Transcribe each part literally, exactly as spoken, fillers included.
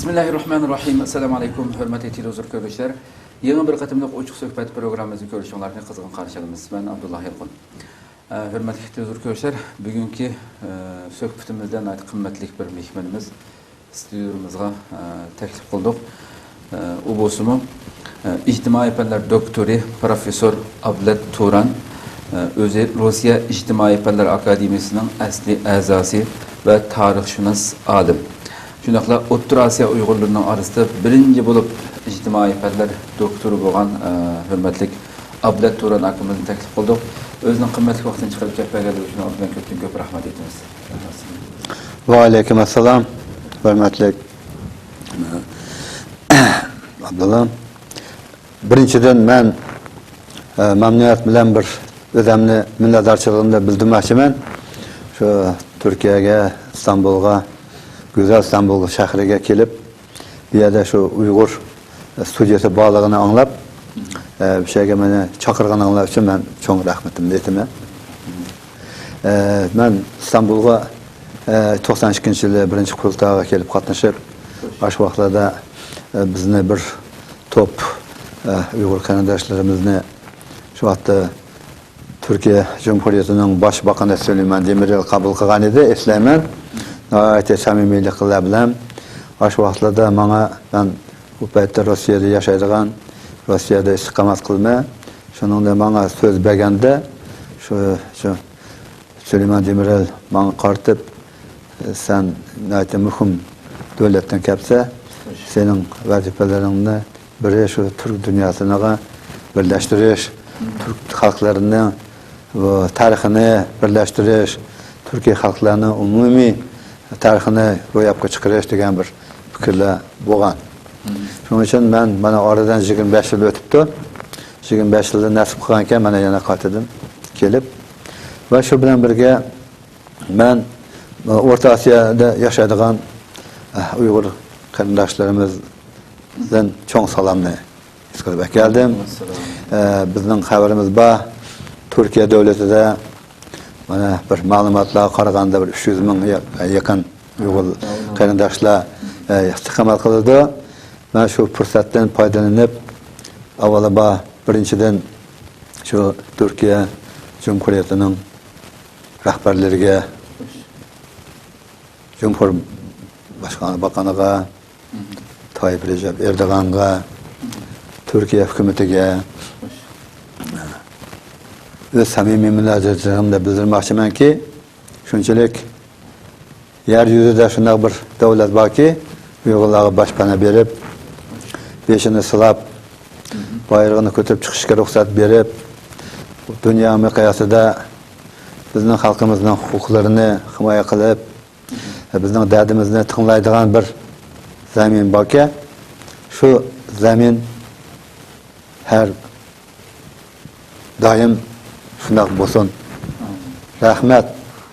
بىسمىللاھىررەھمانىررەھىم. ئەسسالامۇ ئەلەيكۇم، ھۆرمەتلىك تېلېۋىزور كۆرگۈچىلەر. يېڭى بىر قېتىملىق ئوچۇق سۆھبەت پروگراممىمىزنى كۆرۈشۈڭلارنى قىزغىن قارشى ئالىمىز. مەن ئابدۇللا يالقۇن. ئە، ھۆرمەتلىك تېلېۋىزور كۆرگۈچىلەر، بۈگۈنكى، ئە، سۆھبىتىمىزدە ناھايىتى قىممەتلىك بىر مېھمىنىمىز ستۇدىيىمىزغا، ئە، تەكلىپ قىلدۇق. ئە، ئۇ بولسىمۇ، ئە، ئىجتىمائىي پەنلەر دوكتورى، پروفېسسور ئابلەت تۇران، ئە، ئۆزى روسىيە ئىجتىمائىي پەنلەر ئاكادېمىيىسىنىڭ ئەسلىي ئەزاسى ۋە تارىخشۇناس ئالىم. شۇنداقلا ئوتتۇرا ئاسىيا ئۇيغۇرلىرىنىڭ ئارىسىدا بىرىنچى بولۇپ ئىجتىمائىي پەنلەر دوكتورى بولغان، ئە، ھۆرمەتلىك ئابلەت تۇران ئاكىمىزنى تەكلىپ قىلدۇق. ئۆزىنىڭ قىممەتلىك ۋاقتىنى چىقىرىپ كەپ بەرگەنلىكى ئۈچۈن ئالدى بىلەن كۆپتىن كۆپ رەھمەت ئېيتىمىز. ۋەئەلەيكۇم ئەسسالام، ھۆرمەتلىك ئابدۇللا. بىرىنچىدىن، مەن، ئە، مەمنۇنىيەت بىلەن بىر ئۆزۈمنى مىننەتدارچىلىقىمنى بىلدۈرمەكچىمەن. شۇ تۈركىيەگە، ئىستانبۇلغا، گۈزەل ئىستانبۇل شەھىرىگە كېلىپ، بۇ يەردە شۇ ئۇيغۇر ستۇدىيەسى بارلىقىنى ئاڭلاپ، ئە، بۇ يەرگە مېنى چاقىرغىنىڭلار ئۈچۈن مەن چوڭ رەھمىتىمنى ئېيتىمەن. ئە، مەن ئىستانبۇلغا، ئە، توقسان ئىككىنچى يىلى بىرىنچى قۇرۇلتايغا كېلىپ قاتنىشىپ، ئاشۇ ۋاقىتلاردا، ئە، بىزنى بىر توپ، ئە، ئۇيغۇر قېرىنداشلىرىمىزنى شۇ ۋاقىتتا تۈركىيە جۇمھۇرىيىتىنىڭ باش باقىنى سۈلەيمان دېمىرېل قابۇل قىلغان ئىدى، ئېسلەيمەن. ناھايىتى سەمىمىيلىكلەر بىلەن. ئاشۇ ۋاقىتلاردا ماڭا، مەن ئۇ پەيتتە روسىيەدە ياشايدىغان، روسىيەدە ئىستىقامەت قىلىمەن. شۇنىڭدا ماڭا سۆز بەرگەندە، شۇ، شۇ سۈلەيمان دېمىرېل ماڭا قارىتىپ، سەن ناھايىتى مۇھىم دۆلەتتىن كەپسەن، سېنىڭ ۋەزىپىلىرىڭنى بىرى شۇ تۈرك دۇنياسىنىغا بىرلەشتۈرۈش، تۈرك خەلقلىرىنىڭ بۇ تارىخىنى بىرلەشتۈرۈش، تۈركىي خەلقلەرنىڭ ئومۇمىي تارىخىنى روياپقا چىقىرىش دېگەن بىر پىكىرلەر بولغان. شۇنىڭ ئۈچۈن مەن مانا ئارىدىن يىگىرمە بەش يىل ئۆتۈپتۇ. يىگىرمە بەش يىلدا نەسىپ قىلغانكەن، مانا يەنە قايتىدىن كېلىپ ۋە شۇ بىلەن بىرگە مەن ئورتا ئاسىيادا ياشايدىغان، ئە، ئۇيغۇر قېرىنداشلىرىمىزدىن چوڭ سالامنى يەتكۈزۈپ ئەكەلدىم. ئە، بىزنىڭ خەۋىرىمىز بار. تۈركىيە دۆلىتىدە، مانا، بىر مەلۇماتلارغا قارىغاندا، بىر ئۈچ يۈز مىڭغا يېقىن ئۇيغۇر قېرىنداشلار، ئە، ئىستىقامەت قىلىدۇ. مەن شۇ پۇرسەتتىن پايدىلىنىپ، ئاۋۋالابا، بىرىنچىدىن، شۇ تۈركىيە جۇمھۇرىيىتىنىڭ رەھبەرلىرىگە، جۇمھۇر باشقا-، باققانىغا، تايىپ رەجەپ ئېردوغانغا، تۈركىيە ھۆكۈمىتىگە ئۆز سەمىمىي مۇنازىرىلىرىمنى بىلدۈرمەكچىمەنكى، شۇنچىلىك يەر يۈزىدە شۇنداق بىر دۆلەت باركى، ئۇيغۇرلارغا باشپانا بېرىپ، بېشىنى سىلاپ، بايرىقىنى كۆتۈرۈپ چىقىشقا رۇخسەت بېرىپ، دۇنيا مىقياسىدا بىزنىڭ خەلقىمىزنىڭ ھوقۇقلىرىنى ھىمايە قىلىپ، بىزنىڭ دەردىمىزنى تىڭلايدىغان بىر زەمىن باركەن، شۇ زەمىن ھەر دائىم شۇنداق بولسۇن. رەھمەت.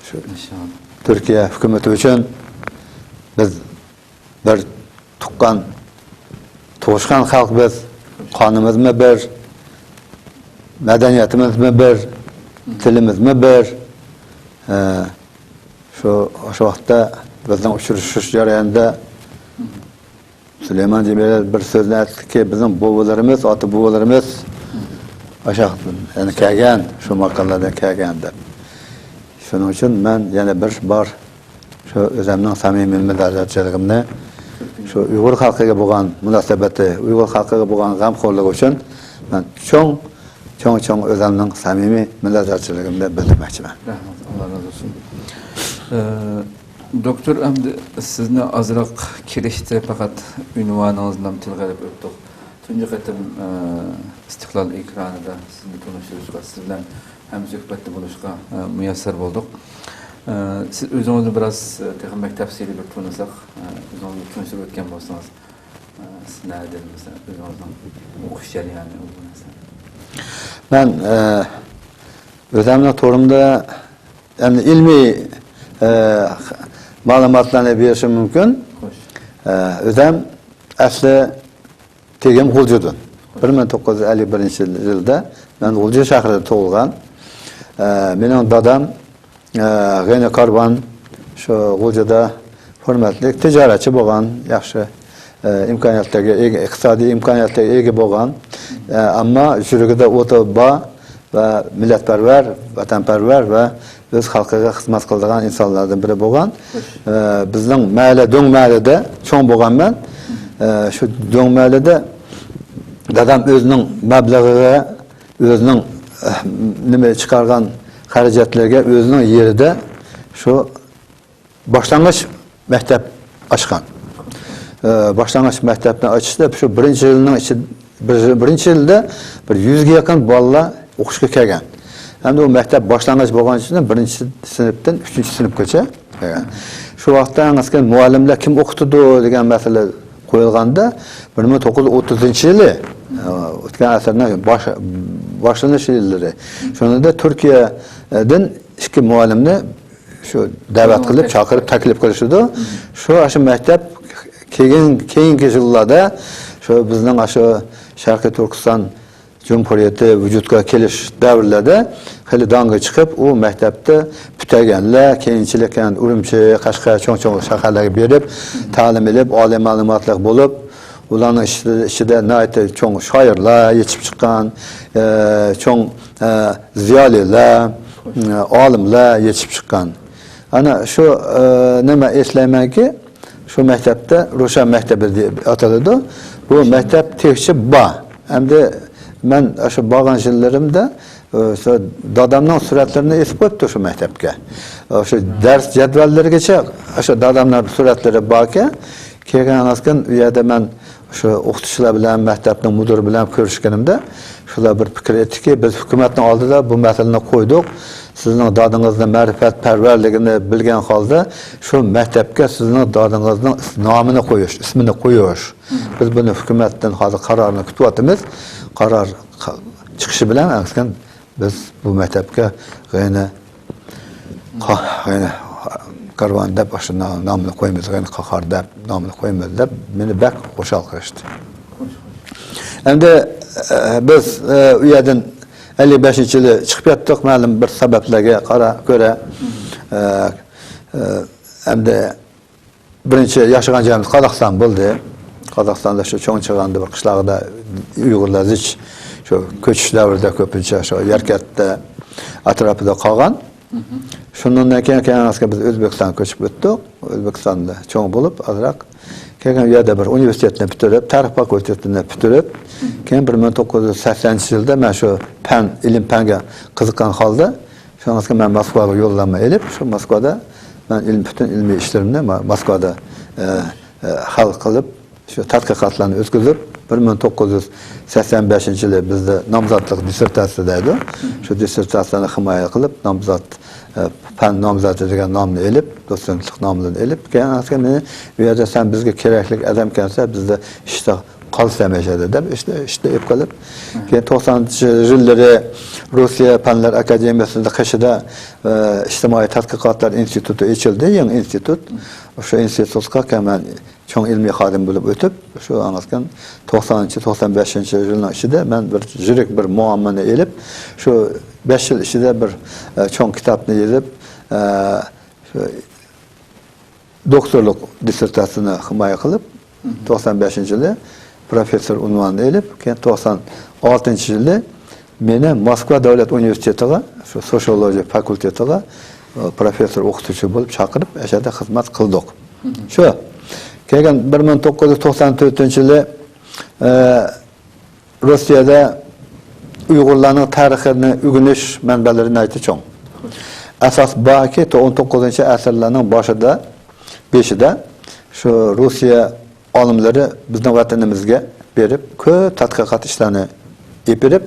شۇ ئىنشاللا. تۈركىيە ھۆكۈمىتى ئۈچۈن بىز بىر تۇغقان، تۇغۇشقان خەلق بىز. قانىمىزمۇ بىر، مەدەنىيىتىمىزمۇ بىر، تىلىمىزمۇ بىر. ئە، شۇ، شۇ ۋاقىتتا بىزنىڭ ئۇچرىشىش جەريانىدا سۇلايمان دېمىرېل بىر سۆزنى ئېيتتىكى، بىزنىڭ بوۋىلىرىمىز، ئاتا بوۋىلىرىمىز ئاشۇ ياقتىن، يەنى كەلگەن، شۇ ماكانلاردىن كەلگەن دەپ. شۇنىڭ ئۈچۈن مەن يەنە بىر بار شۇ ئۆزۈمنىڭ سەمىمىي مىننەتدارچىلىقىمنى شۇ ئۇيغۇر خەلقىگە بولغان مۇناسىۋىتى، ئۇيغۇر خەلقىگە بولغان غەمخورلۇقى ئۈچۈن مەن چوڭ، چوڭ، چوڭ ئۆزۈمنىڭ سەمىمىي مىننەتدارچىلىقىمنى بىلدۈرمەكچىمەن. رەھمەت، ئاللا رازى بولسۇن. ئە، دوكتور، ئەمدى سىزنى ئازراق كىرىشتە پەقەت ئۇنۋانىڭىزنى تىلغا ئېلىپ ئۆتتۇق. تۇنجى قېتىم، ئە، ئىستىقلال ئېكرانىدا سىزنى تونۇشتۇرۇشقا، سىز بىلەن ھەمسۆھبەتتە بولۇشقا، ئە، مۇيەسسەر بولدۇق. ئە، سىز ئۆزىڭىزنى بىراز، ئە، تېخىمۇ بەك تەپسىلىي بىر تونۇساق، ئە، ئۆزىڭىزنى تونۇشتۇرۇپ ئۆتكەن بولسىڭىز، ئە، سىز نەدە، مەسىلەن، ئۆزىڭىزنىڭ ئوقۇش جەريانى، ئۇ نەرسە. مەن، ئە، ئۆزۈمنىڭ تورۇمدا، يەنى ئىلمىي، ئە، مەلۇماتلارنى بېرىشىم مۇمكىن. خوش. ئە، ئۆزۈم ئەسلى تېگىم غۇلجىدىن. بىر مىڭ توققۇز يۈز ئەللىك بىرىنچى يىلدا مەن غۇلجا شەھىرىدە تۇغۇلغان. ئە، مېنىڭ دادام، ئە، غېنى كارۋان، شۇ غۇلجىدا ھۆرمەتلىك تىجارەتچى بولغان، ياخشى ئىمكانىيەتلەرگە ئىگە، ئىقتىسادىي ئىمكانىيەتلەرگە ئىگە بولغان، ئەمما يۈرىكىدە ئوتى بار ۋە مىللەتپەرۋەر، ۋەتەنپەرۋەر ۋە ئۆز خەلقىگە خىزمەت قىلىدىغان ئىنسانلاردىن بىرى بولغان. بىزنىڭ مەھەللە، دۆڭ مەھەللىدە چوڭ بولغانمەن. شۇ دۆڭ مەھەللىدە دادام ئۆزىنىڭ مەبلىغىگە، ئۆزىنىڭ نېمە چىقارغان خەرىجەتلىرىگە ئۆزىنىڭ يېرىدە شۇ باشلانغۇچ مەكتەپ ئاچقان. باشلانغۇچ مەكتەپنى ئاچىشتا شۇ بىرىنچى يىلنىڭ ئىچى-، بىر-، بىرىنچى يىلدا بىر يۈزگە يېقىن بالىلار ئوقۇشقا كەلگەن. ئەمدى ئۇ مەكتەپ باشلانغۇچ بولغان ئۈچۈن بىرىنچى سىنىپتىن ئۈچىنچى سىنىپقىچە كەلگەن. شۇ ۋاقىتتا ئەڭ ئەسكەن مۇئەللىملەر كىم ئوقۇتىدۇ دېگەن مەسىلە قويۇلغاندا، بىر مىڭ توققۇز يۈز ئوتتۇزىنچى يىلى، ئۆتكەن ئەسىرنىڭ باش-، باشلىنىش يىللىرى. شۇنىڭدا تۈركىيەدىن ئىككى مۇئەللىمنى شۇ دەۋەت قىلىپ، چاقىرىپ، تەكلىپ قىلىشىدۇ. شۇ، شۇ مەكتەپ كېيىن، كېيىنكى يىللاردا شۇ بىزنىڭ شۇ شەرقىي تۈركىستان جۇمھۇرىيىتى ۋۇجۇدقا كېلىش دەۋرلەردە خېلى داڭغا چىقىپ، ئۇ مەكتەپتە پۈتتۈرگەنلەر كېيىنچىلىك، يەنى ئۈرۈمچى، قەشقەر، چوڭ-چوڭ شەھەرلەرگە بېرىپ، تەلىم ئېلىپ، ئالىي مەلۇماتلىق بولۇپ، ئۇلارنىڭ ئىچىدە، ئىچىدە ناھايىتى چوڭ شائىرلار يېتىشىپ چىققان، ئە، چوڭ، ئە، زىيالىيلار، ئە، ئالىملار يېتىشىپ چىققان. ئانا شۇ، ئە، نېمە ئېسلەيمەنكى، شۇ مەكتەپتە روشەن مەكتەبى دەپ ئاتىلىدۇ. بۇ مەكتەپ تېخىچە بار. ئەمدى مەن شۇ بارغان يىللىرىمدا، ئە، شۇ دادامنىڭ سۈرەتلىرىنى ئېسىپ قويۇپتۇ شۇ مەكتەپكە. ئە، شۇ دەرس جەدۋەللىرىگىچە شۇ دادامنىڭ سۈرەتلىرى باركەن. كېيىن ئاندىن كېيىن ئۇ يەردە مەن شۇ ئوقۇتقۇچىلار بىلەن، مەكتەپنىڭ مۇدىرى بىلەن كۆرۈشكىنىمدە، شۇلار بىر پىكىر ئېيتتىكى، بىز ھۆكۈمەتنىڭ ئالدىدا بۇ مەسىلىنى قويدۇق. سىزنىڭ دادىڭىزنىڭ مەرىپەتپەرۋەرلىكىنى بىلگەن ھالدا، شۇ مەكتەپكە سىزنىڭ دادىڭىزنىڭ نامىنى قويۇش، ئىسمىنى قويۇش. بىز بۇنى ھۆكۈمەتتىن ھازىر قارارنى كۈتۈۋاتىمىز. قارار قا-، چىقىشى بىلەن ئەنسىكەن بىز بۇ مەكتەپكە غەينى قا-، غەينى كارۋان دەپ ئاشۇ نا-، نامنى قويىمىز، غەينى قاخار دەپ نامنى قويىمىز دەپ مېنى بەك خۇشال قىلىشتى. ئەمدى، ئە، بىز، ئە، ئۇ يەردىن ئەللىك بەشىنچى يىلى چىقىپ كەتتۇق، مەلۇم بىر سەۋەبلەرگە قارا-، كۆرە. ئە، ئە، ئەمدى بىرىنچى ياشىغان جايىمىز قازاقىستان بولدى. قازاقىستاندا شۇ چوڭ چىغاندا بىر قىشلاقدا ئۇيغۇرلار زىچ شۇ كۆچۈش دەۋرىدە كۆپىنچە شۇ يەركەنتتە ئەتراپىدا قالغان. شۇنىڭدىن كېيىن، كېيىن بىز ئۆزبېكىستانغا كۆچۈپ ئۆتتۇق. ئۆزبېكىستاندا چوڭ بولۇپ، ئازراق كېيىن ئۇ يەردە بىر ئۇنىۋېرسىتېتنى پۈتتۈرۈپ، تارىخ فاكۇلتېتىنى پۈتتۈرۈپ، كېيىن بىر مىڭ توققۇز يۈز سەكسەنىنچى يىلدا مەن شۇ پەن، ئىلىم پەنگە قىزىققان ھالدا، شۇڭلاشقا مەن موسكۋاغا يوللانما ئېلىپ، شۇ موسكۋادا مەن ئىلىم، پۈتۈن ئىلمىي ئىشلىرىمنى ما-، موسكۋادا، ئە، ئە، ھەل قىلىپ، شۇ تەتقىقاتلارنى ئۆتكۈزۈپ، بىر مىڭ توققۇز يۈز سەكسەن بەشىنچى يىلى بىزدە نامزاتلىق دىسسېرتاتسىيە دەيدۇ. شۇ دىسسېرتاتسىيەنى ھىمايە قىلىپ، نامزات، ئە، پەن نامزاتى دېگەن نامنى ئېلىپ، دوتسېنتلىق ناملىرىنى ئېلىپ، كېيىن مېنى ئۇ يەردە سەن بىزگە كېرەكلىك ئادەمكەنسەن، بىزدە ئىشتا قالسا ھەمىشە دەپ، ئىشتا، ئىشتا ئېلىپ قېلىپ، كېيىن توقسانىنچى يىللىرى روسىيە پەنلەر ئاكادېمىيەسىنىڭ قېشىدا، ئە، ئىجتىمائىي تەتقىقاتلار ئىنستىتۇتى ئېچىلدى، يېڭى ئىنستىتۇت. شۇ ئىنستىتۇتقا مەن چوڭ ئىلمىي خادىم بولۇپ ئۆتۈپ، شۇ ئاڭلاتقان توقسانىنچى، توقسان بەشىنچى يىلنىڭ ئىچىدە مەن بىر يىرىك بىر مۇئاممىنى ئېلىپ، شۇ بەش يىل ئىچىدە بىر، ئە، چوڭ كىتابنى يېزىپ، ئە، شۇ دوكتورلۇق دىسسېرتاتسىيىنى ھىمايە قىلىپ، توقسان بەشىنچى يىلى پروفېسسور ئۇنۋانىنى ئېلىپ، كېيىن توقسان ئالتىنچى يىلى مېنى موسكۋا دۆلەت ئۇنىۋېرسىتېتىغا، شۇ سوسىيولوگىيە فاكۇلتېتىغا، ئە، پروفېسسور ئوقۇتقۇچى بولۇپ چاقىرىپ، ئەشەدە خىزمەت قىلدۇق. شۇ. كېيىن بىر مىڭ توققۇز يۈز توقسان تۆتىنچى يىلى، ئە، روسىيەدە ئۇيغۇرلارنىڭ تارىخىنى ئۆگىنىش مەنبەلىرى ناھايىتى چوڭ. ئاساس باركى، ئون توققۇزىنچى ئەسىرلەرنىڭ باشىدا، بېشىدا شۇ روسىيە ئالىملىرى بىزنىڭ ۋەتىنىمىزگە بېرىپ، كۆپ تەتقىقات ئىشلارنى ئېلىپ بېرىپ،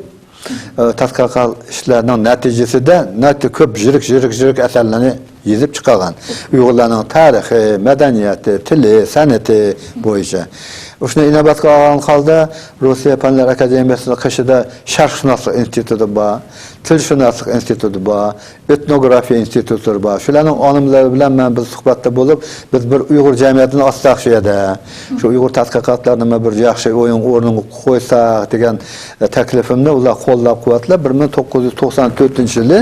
ئە، تەتقىقات ئىشلارنىڭ نەتىجىسىدە ناھايىتى كۆپ يىرىك، يىرىك، يىرىك ئەسەرلەرنى يېزىپ چىقارغان. ئۇيغۇرلارنىڭ تارىخى، مەدەنىيىتى، تىلى، سەنئىتى بويىچە. ئۇشۇنى ئىناۋەتكە ئالغان ھالدا، روسىيە پەنلەر ئاكادېمىيەسىنىڭ قېشىدا شەرقشۇناسلىق ئىنستىتۇتى بار، تىلشۇناسلىق ئىنستىتۇتى بار، ئېتنوگرافىيە ئىنستىتۇتلىرى بار. شۇلارنىڭ ئالىملىرى بىلەن مەن بىر سۆھبەتتە بولۇپ، بىز بىر ئۇيغۇر جەمئىيىتىنى ئاچساق شۇ يەردە، شۇ ئۇيغۇر تەتقىقاتلىرىنى بىر ياخشى ئويۇن ئورنىغا قويساق دېگەن، ئە، تەكلىپىمنى ئۇلار قوللاپ قۇۋۋەتلەپ، بىر مىڭ توققۇز يۈز توقسان تۆتىنچى يىلى،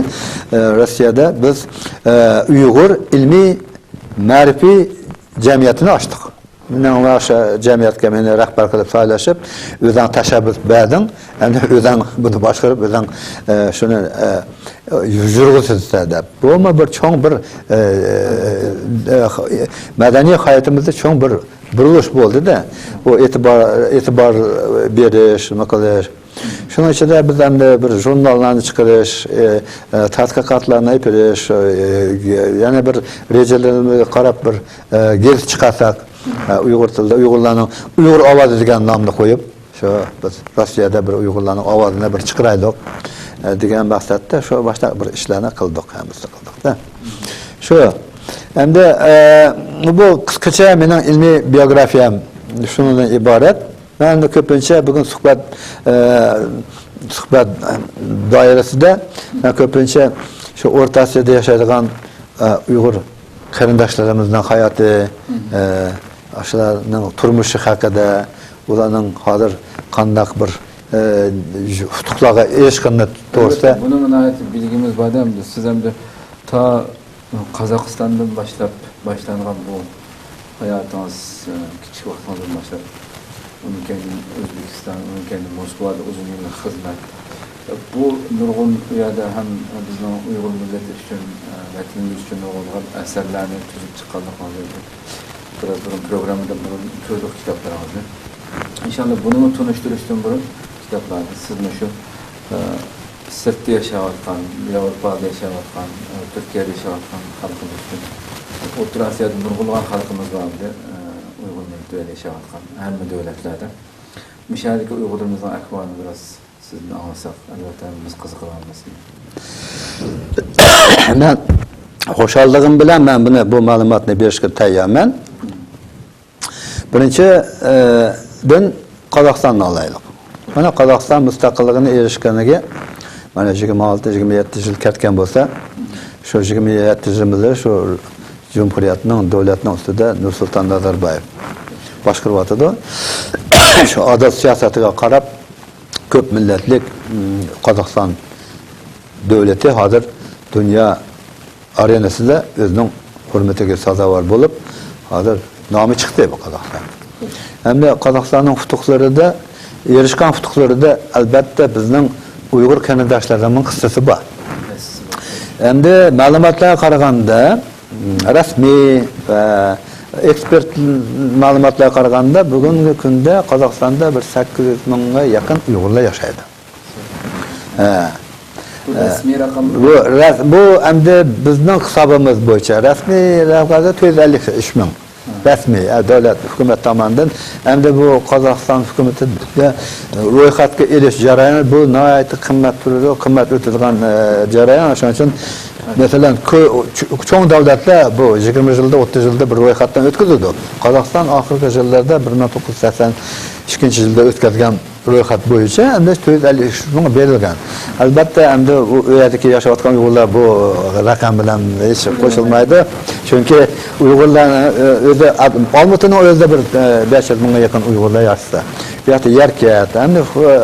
ئە، روسىيەدە بىز، ئە، ئۇيغۇر ئىلمىي مەرىپىي جەمئىيىتىنى ئاچتۇق. مېنىڭ ئاشۇ جەمئىيەتكە مېنى رەھبەر قىلىپ سايلىشىپ، ئۆزۈڭ تەشەببۇس بەردىڭ، ئەمدى ئۆزۈڭ بۇنى باشقۇرۇپ، ئۆزۈڭ، ئە، شۇنى، ئە، يۈرگۈزىسەن دەپ. بۇمۇ بىر چوڭ بىر، ئە، ئە، مەدەنىي ھاياتىمىزدا چوڭ بىر بۇرۇلۇش بولدى-دە. بۇ ئېتىبار، ئېتىبار بېرىش، نېمە قىلىش. شۇنىڭ ئىچىدە بىز ئەمدى بىر ژۇرناللارنى چىقىرىش، ئە، ئە، تەتقىقاتلارنى ئېلىپ بېرىش، ئە، يەنە بىر رېجىلىرىمىزگە قاراپ بىر، ئە، گېزىت چىقارساق، ئە، ئۇيغۇر تىلىدا ئۇيغۇرلارنىڭ ئۇيغۇر ئاۋازى دېگەن نامنى قويۇپ، شۇ بىز روسىيەدە بىر ئۇيغۇرلارنىڭ ئاۋازىنى بىر چىقىرايلۇق، ئە، دېگەن مەقسەتتە شۇ باشتا بىر ئىشلارنى قىلدۇق، ھەممىسى قىلدۇق-دە. شۇ. ئەمدى، ئە، بۇ قىسقىچە مېنىڭ ئىلمىي بىيوگرافىيەم شۇنىڭدىن ئىبارەت. مەن كۆپىنچە بۈگۈن سۆھبەت، ئە، سۆھبەت دائىرىسىدە مەن كۆپىنچە شۇ ئورتا ئاسىيادا ياشايدىغان، ئە، ئۇيغۇر قېرىنداشلىرىمىزنىڭ ھاياتى، ئە، ئاشۇلارنىڭ تۇرمۇشى ھەققىدە، ئۇلارنىڭ ھازىر قانداق بىر، ئە، ئۇتۇقلارغا ئېرىشكىنى توغرىسىدا. ئەلۋەتتە، بۇنىڭغا ناھايىتى بىلگىمىز بار-دە، ئەمدى سىز ئەمدى تا قازاقىستاندىن باشلاپ باشلانغان بۇ ھاياتىڭىز، ئە، كىچىك ۋاقتىڭىزدىن باشلاپ، ئۇنىڭ كەينىدىن ئۆزبېكىستان، ئۇنىڭ كەينىدىن موسكۋادا ئۇزۇن يىللىق خىزمەت. بۇ نۇرغۇن ئۇ يەردە ھەم بىزنىڭ ئۇيغۇر مىللىتى ئۈچۈن، ئە، ۋەتىنىمىز ئۈچۈن نۇرغۇنلىغان ئەسەرلەرنى تۈزۈپ چىققانلىقىڭىزنى بىراز بۇرۇن پروگراممىدا بۇرۇن كۆردۇق كىتابلىرىڭىزنى. ئىنشاللا بۇنىمۇ تونۇشتۇرۇشتىن بۇرۇن كىتابلارنى سىزمۇ شۇ، ئە، سىرتتا ياشاۋاتقان، ياۋروپادا ياشاۋاتقان، ئە، تۈركىيەدە ياشاۋاتقان خەلقىمىز ئۈچۈن، ئوتتۇرا ئاسىيادا نۇرغۇنلىغان خەلقىمىز بار ئىدى، ئە، ئۇيغۇر مىللىتى بىلەن ياشاۋاتقان ھەممە دۆلەتلەردە. مۇشۇ يەردىكى ئۇيغۇرلىرىمىزنىڭ ئەھۋالىنى بىراز سىزدىن ئاڭلىساق، ئەلۋەتتە، ھەممىمىز قىزىقىدىغان مەسىلە. مەن خۇشاللىقىم بىلەن مەن بۇنى، بۇ مەلۇماتنى بېرىشكە تەييارمەن. بىرىنچىدىن، قازاقىستاننى ئالايلۇق. مانا، قازاقىستان مۇستەقىللىقىنى ئېرىشكىنىگە، مانا، يىگىرمە ئالتە، يىگىرمە يەتتە يىل كەتكەن بولسا، شۇ يىگىرمە يەتتە يىلىمىزدا شۇ جۇمھۇرىيەتنىڭ، دۆلەتنىڭ ئۈستىدە نۇرسۇلتان نازاربايېۋ باشقۇرۇۋاتىدۇ. شۇ ئادىل سىياسىتىگە قاراپ، كۆپ مىللەتلىك، م، قازاقىستان دۆلىتى ھازىر دۇنيا ئارېنىسىدا ئۆزىنىڭ ھۆرمىتىگە سازاۋەر بولۇپ، ھازىر نامى چىقتى بۇ قازاقىستان. ئەمدى قازاقىستاننىڭ ئۇتۇقلىرىدا، ئېرىشكەن ئۇتۇقلىرىدا، ئەلۋەتتە، بىزنىڭ ئۇيغۇر قېرىنداشلىرىمىزنىڭ ھىسسىسى بار. ئەمدى مەلۇماتلارغا قارىغاندا، رەسمىي ۋە ئېكسپېرت مەلۇماتلارغا قارىغاندا، بۈگۈنكى كۈندە قازاقىستاندا بىر سەككىز يۈز مىڭغا يېقىن ئۇيغۇرلار ياشايدۇ. ھە. بۇ رەسمىي رەقەم. بۇ رەس-، بۇ ئەمدى بىزنىڭ ھېسابىمىز بويىچە رەسمىي رەقەمدە تۆت يۈز ئەللىك ئۈچ مىڭ. رەسمىي، ئە، دۆلەت، ھۆكۈمەت تامانىدىن. ئەمدى بۇ قازاقىستان ھۆكۈمىتىدە، ئە، رويخەتكە ئېلىش جەريانى، بۇ ناھايىتى قىممەت تۇرىدۇ، قىممەت ئۆتىدىغان، ئە، جەريان. شۇنىڭ ئۈچۈن، مەسىلەن، كۆ-، چو-، چوڭ دۆلەتلەر بۇ يىگىرمە يىلدا، ئوتتۇز يىلدا بىر رويخەتتىن ئۆتكۈزىدۇ. قازاقىستان ئاخىرقى يىللاردا، بىر مىڭ توققۇز يۈز سەكسەن ئىككىنچى يىلدا ئۆتكۈزگەن رويخەت بويىچە ئەمدى تۆت يۈز ئەللىك ئۈچ مىڭ بېرىلگەن. ئەلۋەتتە، ئەمدى ئۇ، ئۇ يەردىكى ياشاۋاتقان ئۇيغۇرلار بۇ رەقەم بىلەن ھېچ قوشۇلمايدۇ. چۈنكى ئۇيغۇرلار، ئۆ-، ئۆزى، ئالمۇتىنىڭ ئۆزىدە بىر، ئە، بەش يۈز مىڭغا يېقىن ئۇيغۇرلار ياشىسا، بۇ ياقتا يەر كەت. ئەمدى، ئە،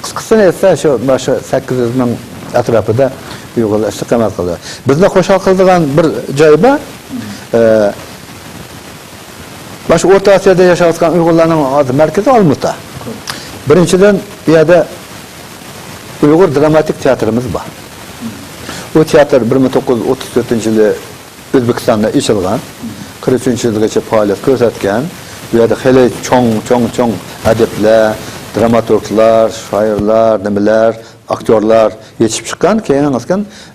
قىسقىسىنى ئېيتسا، شۇ، شۇ سەككىز يۈز مىڭ ئەتراپىدا ئۇيغۇرلار ئىستىقامەت قىلىدۇ. بىزنى خۇشال قىلىدىغان بىر جاي بار. ئە، مانا شۇ ئورتا ئاسىيادا ياشاۋاتقان ئۇيغۇرلارنىڭ ھازىر مەركىزى ئالمۇتا. بىرىنچىدىن، بۇ يەردە ئۇيغۇر دراماتىك تىياتىرىمىز بار. بۇ تىياتىر بىر مىڭ توققۇز يۈز ئوتتۇز تۆتىنچى يىلى ئۆزبېكىستاندا ئېچىلغان. قىرىق ئۈچىنچى يىلغىچە پائالىيەت كۆرسەتكەن. بۇ يەردە خېلى چوڭ، چوڭ، چوڭ ئەدىبلەر، دراماتورگلار، شائىرلار، نېمىلەر، ئاكتيورلار يېتىشىپ چىققان. كېيىن،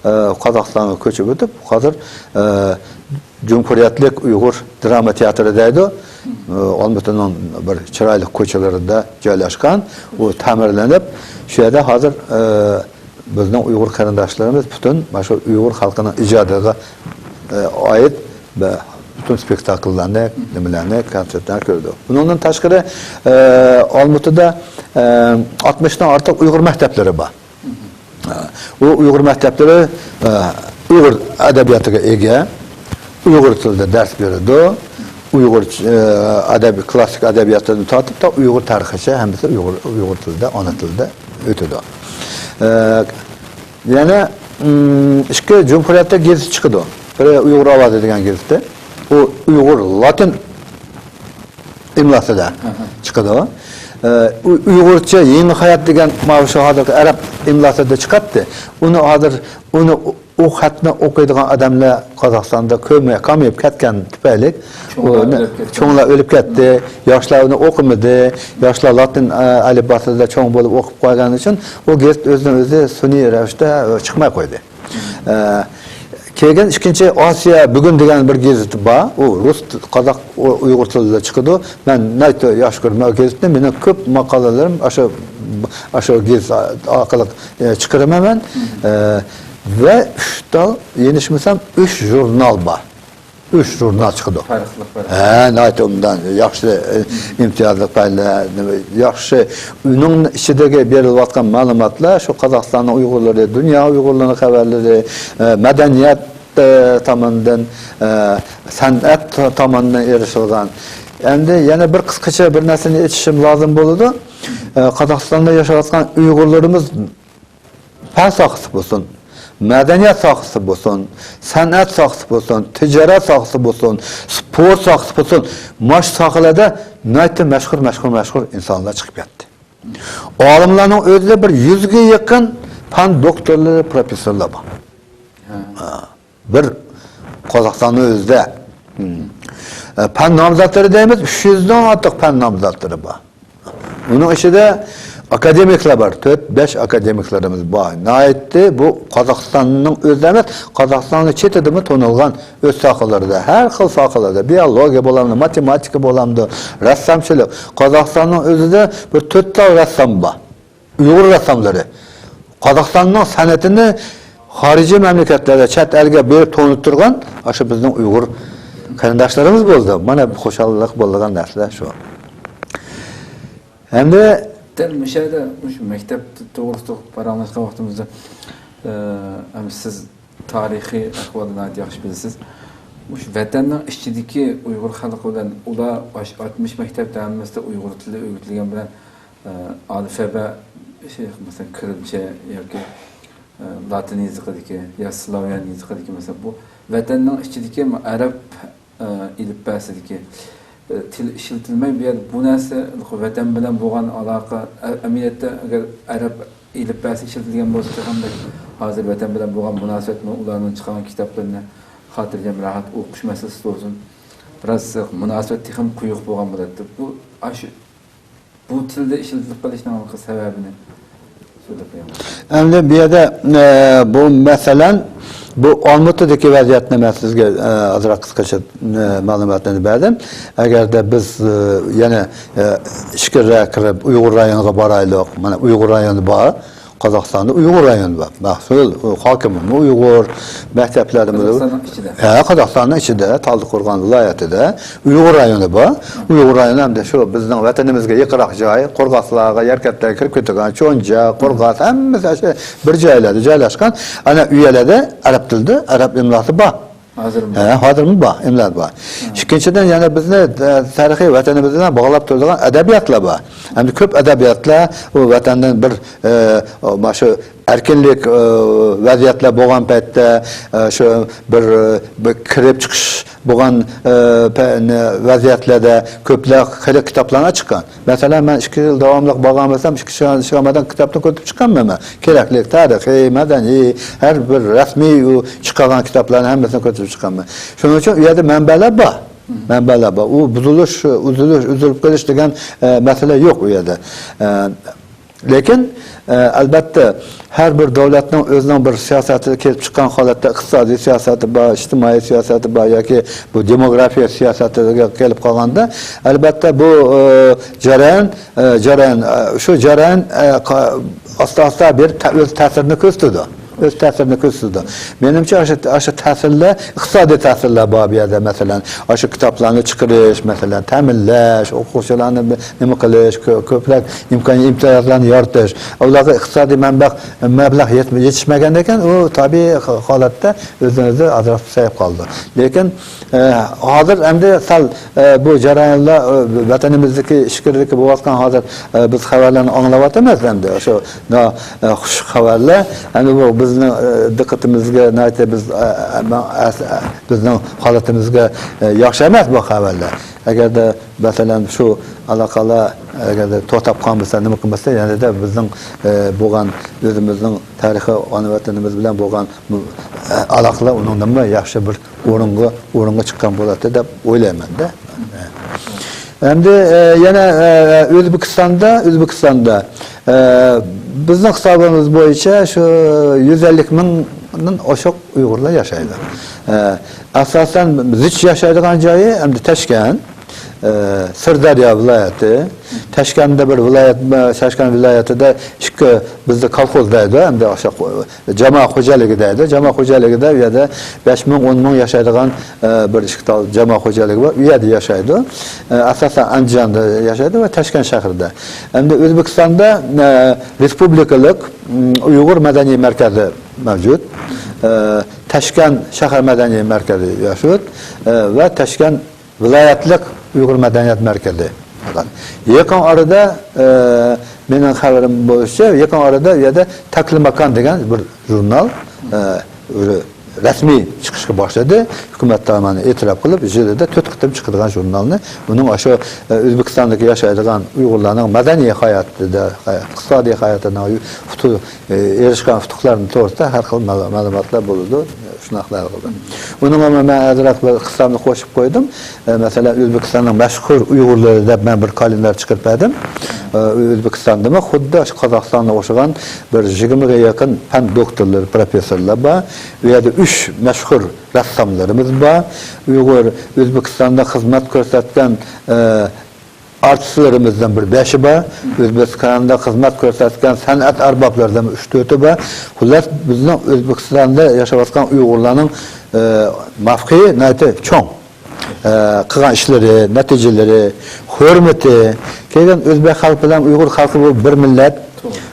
ئە، قازاقىستانغا كۆچۈپ ئۆتۈپ، ھازىر، ئە، جۇمھۇرىيەتلىك ئۇيغۇر دراما تىياتىرى دەيدۇ. ئالمۇتىنىڭ بىر چىرايلىق كوچىلىرىدا جايلاشقان. ئۇ تەمىرلىنىپ، شۇ يەردە ھازىر، ئە، بىزنىڭ ئۇيغۇر قېرىنداشلىرىمىز پۈتۈن مانا شۇ ئۇيغۇر خەلقىنىڭ ئىجادىغا، ئە، ئائىت بە-، پۈتۈن سپېكتاكللارنى، نېمىلەرنى، كونسېرتلارنى كۆرىدۇ. بۇنىڭدىن تاشقىرى، ئە، ئالمۇتىدا، ئە، ئاتمىشتىن ئارتۇق ئۇيغۇر مەكتەپلىرى بار. ئۇ ئۇيغۇر مەكتەپلىرى، ئە، ئۇيغۇر ئەدەبىياتىغا ئىگە، ئۇيغۇر تىلىدا دەرس بېرىدۇ. ئۇيغۇر، ئە، ئەدەبىي، كلاسسىك ئەدەبىياتىدىن تارتىپ تا ئۇيغۇر تارىخىچە ھەممىسى ئۇيغۇر، ئۇيغۇر تىلىدا، ئانا تىلىدا ئۆتىدۇ. ئە، يەنە، ئىم، ئىككى جۇمھۇرىيەتتە گېزىت چىقىدۇ. بىرى ئۇيغۇر ئاۋازى دېگەن گېزىتى. ئۇ ئۇيغۇر لاتىن ئىملاسىدا چىقىدۇ. ئە، ئۇ-، ئۇيغۇرچە يېڭى ھايات دېگەن ماۋۇ شۇ ھازىرقى ئەرەب ئىملاسىدا چىقاتتى. ئۇنى ھازىر، ئۇنى، ئۇ خەتنى ئوقۇيدىغان ئادەملەر قازاقىستاندا كۆمە-، كامىيىپ كەتكەن تۈپەيلى، چوڭلار ئۇنى، ئۆلۈپ كەتكەن. چوڭلار ئۆلۈپ كەتتى، ياشلار ئۇنى ئوقۇمىدى، ياشلار لاتىن، ئە، ئەلىپباسىدا چوڭ بولۇپ ئوقۇپ قالغان ئۈچۈن ئۇ گېزىت ئۆزىنى ئۆزى سۈنئىي رەۋىشتە، ئە، چىقماي قويدى. ئە، كېيىن ئىككىنچى ئاسىيا بۈگۈن دېگەن بىر گېزىت بار. ئۇ رۇس، قازاق، ئۇ-، ئۇيغۇر تىلىدا چىقىدۇ. مەن ناھايىتى ياخشى كۆرىمەن ئۇ گېزىتنى. مېنىڭ كۆپ ماقالىلىرىم ئاشۇ، ئاشۇ گېزىت ئارقىلىق، ئە، چىقىرىمەن مەن. ئە، ۋە ئۈچ تال، يېنىشمىسام، ئۈچ ژۇرنال بار. ئۈچ ژۇرنال چىقىدۇ. پەرقلىق، پەرقلىق. ھە، ناھايىتى ئوبدان، ياخشى، ئە، ئىمتىيازلىق پەنلەر، ياخشى. ئۇنىڭ ئىچىدىكى بېرىلىۋاتقان مەلۇماتلار شۇ قازاقىستاننىڭ ئۇيغۇرلىرى، دۇنيا ئۇيغۇرلىرىنىڭ خەۋەرلىرى، ئە، مەدەنىيەت، ئە، تامىدىن، ئە، سەنئەت تامىدىن ئېرىشىلغان. ئەمدى يەنە بىر قىسقىچە بىر نەرسىنى ئېيتىشىم لازىم بولىدۇ. ئە، قازاقىستاندا ياشاۋاتقان ئۇيغۇرلىرىمىز پەن ساھەسى بولسۇن، مەدەنىيەت ساھەسى بولسۇن، سەنئەت ساھەسى بولسۇن، تىجارەت ساھەسى بولسۇن، سپورت ساھەسى بولسۇن، ماش ساھەلەردە ناھايىتى مەشھۇر، مەشھۇر، مەشھۇر ئىنسانلار چىقىپ كەتتى. ئالىملارنىڭ ئۆزىدە بىر يۈزگە يېقىن پەن دوكتورلىرى، پروفېسسورلار بار. ھە. ھە. بىر قازاقىستاننىڭ ئۆزىدە. ھىم. ئە، پەن نامزاتلىرى دەيمىز، ئۈچ يۈزدىن ئارتۇق پەن نامزاتلىرى بار. ئۇنىڭ ئىچىدە ئاكادېمىكلار بار، تۆت، بەش ئاكادېمىكلىرىمىز بار. ناھايىتى بۇ قازاقىستاننىڭ ئۆزىدە ئەمەس، قازاقىستاننىڭ چېتىدىمۇ تونۇلغان ئۆز ساھەلىرىدە، ھەر خىل ساھەلەردە، بىئولوگىيە بولامدۇ، ماتېماتىكا بولامدۇ، رەسسامچىلىق. قازاقىستاننىڭ ئۆزىدە بىر تۆت تال رەسسام بار. ئۇيغۇر رەسساملىرى قازاقىستاننىڭ سەنئىتىنى خارىجىي مەملىكەتلەرگە، چەت ئەلگە بېرىپ تونۇتتۇرغان ئاشۇ بىزنىڭ ئۇيغۇر قېرىنداشلىرىمىز بولدى. مانا خۇشاللىق بولىدىغان نەرسىلەر شۇ. ئەمدى دەل مۇشۇ يەردە مۇشۇ مەكتەپ توغرىسىدا پاراڭلاشقان ۋاقتىمىزدا، ئە، ھەم سىز تارىخىي ئەھۋالنى ناھايىتى ياخشى بىلىسىز. مۇشۇ ۋەتەننىڭ ئىچىدىكى ئۇيغۇر خەلقى بىلەن ئۇلار ئاش-، ئاتمىش مەكتەپتە ھەممىسىدە ئۇيغۇر تىلى ئۆگىتىلگەن بىلەن، ئە، ئالفابە، شەي-، مەسىلەن، كىرىلچە ياكى، ئە، لاتىن يېزىقىدىكى يا سلاۋيان يېزىقىدىكى، مەسىلەن، بۇ ۋەتەننىڭ ئىچىدىكى ئەرەب، ئە، ئېلىپبەسىدىكى، ئە، تىل ئىشلىتىلمەي، بۇ يەردە بۇ نەرسە ۋەتەن بىلەن بولغان ئالاقە، ئە-، ئەمەلىيەتتە ئەگەر ئەرەب ئېلىپبەسى ئىشلىتىلگەن بولسا تېخىمۇ ھازىر ۋەتەن بىلەن بولغان مۇناسىۋەتمۇ، ئۇلارنىڭ چىقارغان كىتابلىرىنى خاتىرجەم، راھەت ئوقۇش مەسىلىسى بولسۇن، بىراز مۇناسىۋەت تېخىمۇ قويۇق بولغان بولاتتى. بۇ، ئاشۇ، بۇ تىلدا ئىشلىتىلىپ قېلىشنىڭ سەۋەبىنى سۆزلەپ بېرىڭ. ئەمدى بۇ يەردە، ئە، بۇ مەسىلەن، بۇ ئالمۇتىدىكى ۋەزىيەتنى مەن سىزگە، ئە، ئازراق قىسقىچە، ئە، مەلۇماتنى بەردىم. ئەگەردە بىز، ئە، يەنە، ئە، ئىچكىرىرەك كىرىپ ئۇيغۇر رايونىغا بارايلۇق. مانا ئۇيغۇر رايونى بار. قازاقىستاندا ئۇيغۇر رايونى بار. مەسئۇل، ھاكىمىمۇ ئۇيغۇر، مەكتەپلەردىمۇ قازاقىستاننىڭ ئىچىدە؟ ھە، قازاقىستاننىڭ ئىچىدە، تالدىقورغان ۋىلايىتىدە ئۇيغۇر رايونى بار. ئۇيغۇر رايونى ھەمدە شۇ بىزنىڭ ۋەتىنىمىزگە يېقىنراق جاي، قورغاسلارغا، يەركەنتلەرگە كىرىپ كېتىدىغان چونجا، قورغاس، ھەممىسى ئاشۇ بىر جايلاردا جايلاشقان. ئەنە ئۇ يەرلەردە ئەرەب تىلىدا، ئەرەب ئىملاسى بار. ھازىرمۇ؟ ھە، ھازىرمۇ بار، ئىملا بار. ئىككىنچىدىن، يەنە بىزنى، ئە، تارىخىي ۋەتىنىمىز بىلەن باغلاپ تۇرىدىغان ئەدەبىياتلار بار. ئەمدى كۆپ ئەدەبىياتلار ئۇ ۋەتەندىن بىر، ئە، مانا شۇ ئەركىنلىك، ئە، ۋەزىيەتلەر بولغان پەيتتە، ئە، شۇ بىر، ئە، بىر كىرىپ چىقىش بولغان، ئە، پە-، نە-، ۋەزىيەتلەردە كۆپلەر خېلى كىتابلارنى چىققان. مەسىلەن، مەن ئىككى يىل داۋاملىق بارغان بولسام، ئىككى يىل، ئىككى يىل مەيدان كىتابنى كۆتۈرۈپ چىققانمەن مەن. كېرەكلىك تارىخىي، مەدەنىي، ھەر بىر رەسمىي ئۇ چىقارغان كىتابلارنى ھەممىسىنى كۆتۈرۈپ چىققانمەن. شۇنىڭ ئۈچۈن ئۇ يەردە مەنبەلەر بار. مەنبەلەر بار. ئۇ بۇزۇلۇش، ئۈزۈلۈش، ئۈزۈلۈپ قېلىش دېگەن، ئە، مەسىلە يوق ئۇ يەردە. ئە، لېكىن، ئە، ئەلبەتتە، ھەر بىر دۆلەتنىڭ ئۆزىنىڭ بىر سىياسەتى كېلىپ چىققان ھالەتتە، ئىقتىسادىي سىياسەتى بار، ئىجتىمائىي سىياسەتى بار ياكى بۇ دېموگرافىيە سىياسەتىگە كېلىپ قالغاندا، ئەلبەتتە، بۇ، ئە، جەريان، ئە، جەريان، ئە، شۇ جەريان، ئە، قا-، ئاستا-ئاستا بىر تە-، ئۆز تەسىرىنى كۆرسىتىدۇ. ئۆز تەسىرىنى كۆرسىتىدۇ. مېنىڭچە، ئاشۇ، ئاشۇ تەسىرلەر، ئىقتىسادىي تەسىرلەر بار بۇ يەردە، مەسىلەن، ئاشۇ كىتابلارنى چىقىرىش، مەسىلەن، تەمىنلەش، ئوقۇغۇچىلارنى بى-، نېمە قىلىش، كۆ-، كۆپرەك ئىمكان، ئىمتىيازلارنى يارىتىش. ئۇلارغا ئىقتىسادىي مەنبە-، مەبلەغ يەت-، يېتىشمىگەندىن كېيىن، ئۇ تەبىئىي ھالەتتە ئۆزىنى ئۆزى ئازراق سەيىپ قالىدۇ. لېكىن، ئە، ھازىر ئەمدى سەل، ئە، بۇ جەريانلار، ئە، ۋەتىنىمىزدىكى ئىچكىرىدىكى بولۇۋاتقان ھازىر، ئە، بىز خەۋەرلەرنى ئاڭلاۋاتىمىز ئەمدى. شۇ، ئە، خۇش خەۋەرلەر. ئەمدى بۇ بىزنىڭ، ئە، دىققىتىمىزگە ناھايىتى بىز، ئە، ئە، مەن ئەس-، ئە، بىزنىڭ ھالىتىمىزگە، ئە، ياخشى ئەمەس بۇ خەۋەرلەر. ئەگەردە، مەسىلەن، شۇ ئالاقىلار ئەگەردە توختاپ قالمىسا، نېمە قىلمىسا، يەنىدە بىزنىڭ، ئە، بولغان ئۆزىمىزنىڭ تارىخىي ئانا ۋەتىنىمىز بىلەن بولغان، ئە، ئالاقىلار ئۇنىڭدىنمۇ ياخشى بىر ئورۇنغا، ئورۇنغا چىققان بولاتتى دەپ ئويلايمەن-دە. ئەمدى، ئە، يەنە، ئە، ئۆزبېكىستاندا، ئۆزبېكىستاندا، ئە، بىزنىڭ ھېسابىمىز بويىچە شۇ يۈز ئەللىك مىڭدىن ئوشۇق ئۇيغۇرلار ياشايدۇ. ئە، ئاساسەن زىچ ياشايدىغان جايى ئەمدى تەشكەن، ئە، سىرداريا ۋىلايىتى. تەشكەندە بىر ۋىلايەت، تەشكەن ۋىلايىتىدە ئىككى، بىزدە كالخوز دەيدۇ، ئەمدى ئاشۇ جامائەت خوجالىقى دەيدۇ. جامائەت خوجالىقىدا ئۇ يەردە بەش مىڭ، ئون مىڭ ياشايدىغان، ئە، بىر ئىككى تال جامائەت خوجالىقى بار. ئۇ يەردە ياشايدۇ. ئە، ئاساسەن ئەنجاندا ياشايدۇ ۋە تەشكەن شەھىرىدە. ئەمدى ئۆزبېكىستاندا، ئە، رېسپۇبلىكىلىق، م، ئۇيغۇر مەدەنىي مەركەزى مەۋجۇت. ئە، تەشكەن شەھەر مەدەنىي مەركەزى مەۋجۇت. ئە، ۋە تەشكەن ۋىلايەتلىك ئۇيغۇر مەدەنىيەت مەركىزى. يېقىن ئارىدا، ئە، مېنىڭ خەۋىرىم بويىچە، يېقىن ئارىدا ئۇ يەردە تەكلىماكان دېگەن بىر ژۇرنال، ئە، رەسمىي چىقىشقا باشلىدى. ھۆكۈمەت تارمىقىنى ئېتىراپ قىلىپ، يىلىدا تۆت قېتىم چىقىدىغان ژۇرنالنى. ئۇنىڭ ئاشۇ، ئە، ئۆزبېكىستاندىكى ياشايدىغان ئۇيغۇرلارنىڭ مەدەنىي ھاياتىدا، ئىقتىسادىي ھاياتىنىڭ ئۇتۇ-، ئېرىشكەن ئۇتۇقلارنى توغرىسىدا ھەر خىل مەل-، مەلۇماتلار بولىدۇ، شۇنداقلار بولىدۇ. ئۇنىڭغا مەن ئازراق بىر قىسسامنى قوشۇپ قويدۇم. ئە، مەسىلەن، ئۆزبېكىستاننىڭ مەشھۇر ئۇيغۇرلىرى دەپ مەن بىر كالېندار چىقىرىپ بەردىم. ئە، ئۆزبېكىستاندىمۇ خۇددى شۇ قازاقىستانغا ئوخشىغان بىر يىگىرمىگە يېقىن پەن دوكتورلىرى، پروفېسسورلار بار. ئۇ يەردە ئۈچ مەشھۇر رەسساملىرىمىز بار. ئۇيغۇر ئۆزبېكىستاندا خىزمەت كۆرسەتكەن، ئە، ئارتىسلىرىمىزدىن بىر بەشى بار. ئۆزبېكىستاندا خىزمەت كۆرسەتكەن سەنئەت ئەربابلىرىدىن ئۈچ تۆتى بار. خۇللاس، بىزنىڭ ئۆزبېكىستاندا ياشاۋاتقان ئۇيغۇرلارنىڭ، ئە، مەۋقېيى ناھايىتى چوڭ. ئە، قىلغان ئىشلىرى، نەتىجىلىرى، ھۆرمىتى. كېيىن ئۆزبەك خەلقى بىلەن ئۇيغۇر خەلقى بۇ بىر مىللەت،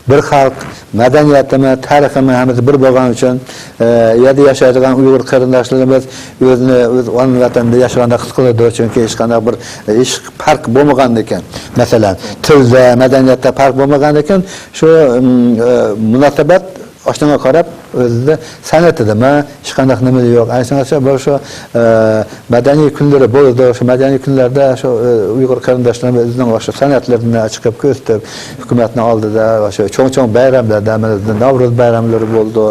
بىر خەلق، مەدەنىيىتىمۇ، تارىخىمۇ ھەممىسى بىر بولغان ئۈچۈن، ئە، يەردە ياشايدىغان ئۇيغۇر قېرىنداشلىرىمىز ئۆزىنى ئۆز ئانا ۋەتىنىدە ياشىغاندەك ھېس قىلىدۇ. چۈنكى ھېچقانداق بىر، ئە، ھېچ پەرق بولمىغاندىكىن، مەسىلەن، تىلدا، مەدەنىيەتتە پەرق بولمىغاندىكىن، شۇ، ئىم، ئە، مۇناسىۋەت ئاشۇنىڭغا قاراپ، ئۆزىدە سەنئىتىدىمۇ ھېچقانداق نېمە يوق. ئەنە شۇڭا بىر شۇ، ئە، مەدەنىي كۈنلىرى بولىدۇ. شۇ مەدەنىي كۈنلەردە شۇ، ئە، ئۇيغۇر قېرىنداشلىرىمىز ئۆزىنىڭ شۇ سەنئەتلىرىنى چىقىپ كۆرسىتىپ، ھۆكۈمەتنىڭ ئالدىدا شۇ چوڭ-چوڭ بايراملاردا، مەسىلەن، نەۋرۇز بايراملىرى بولىدۇ،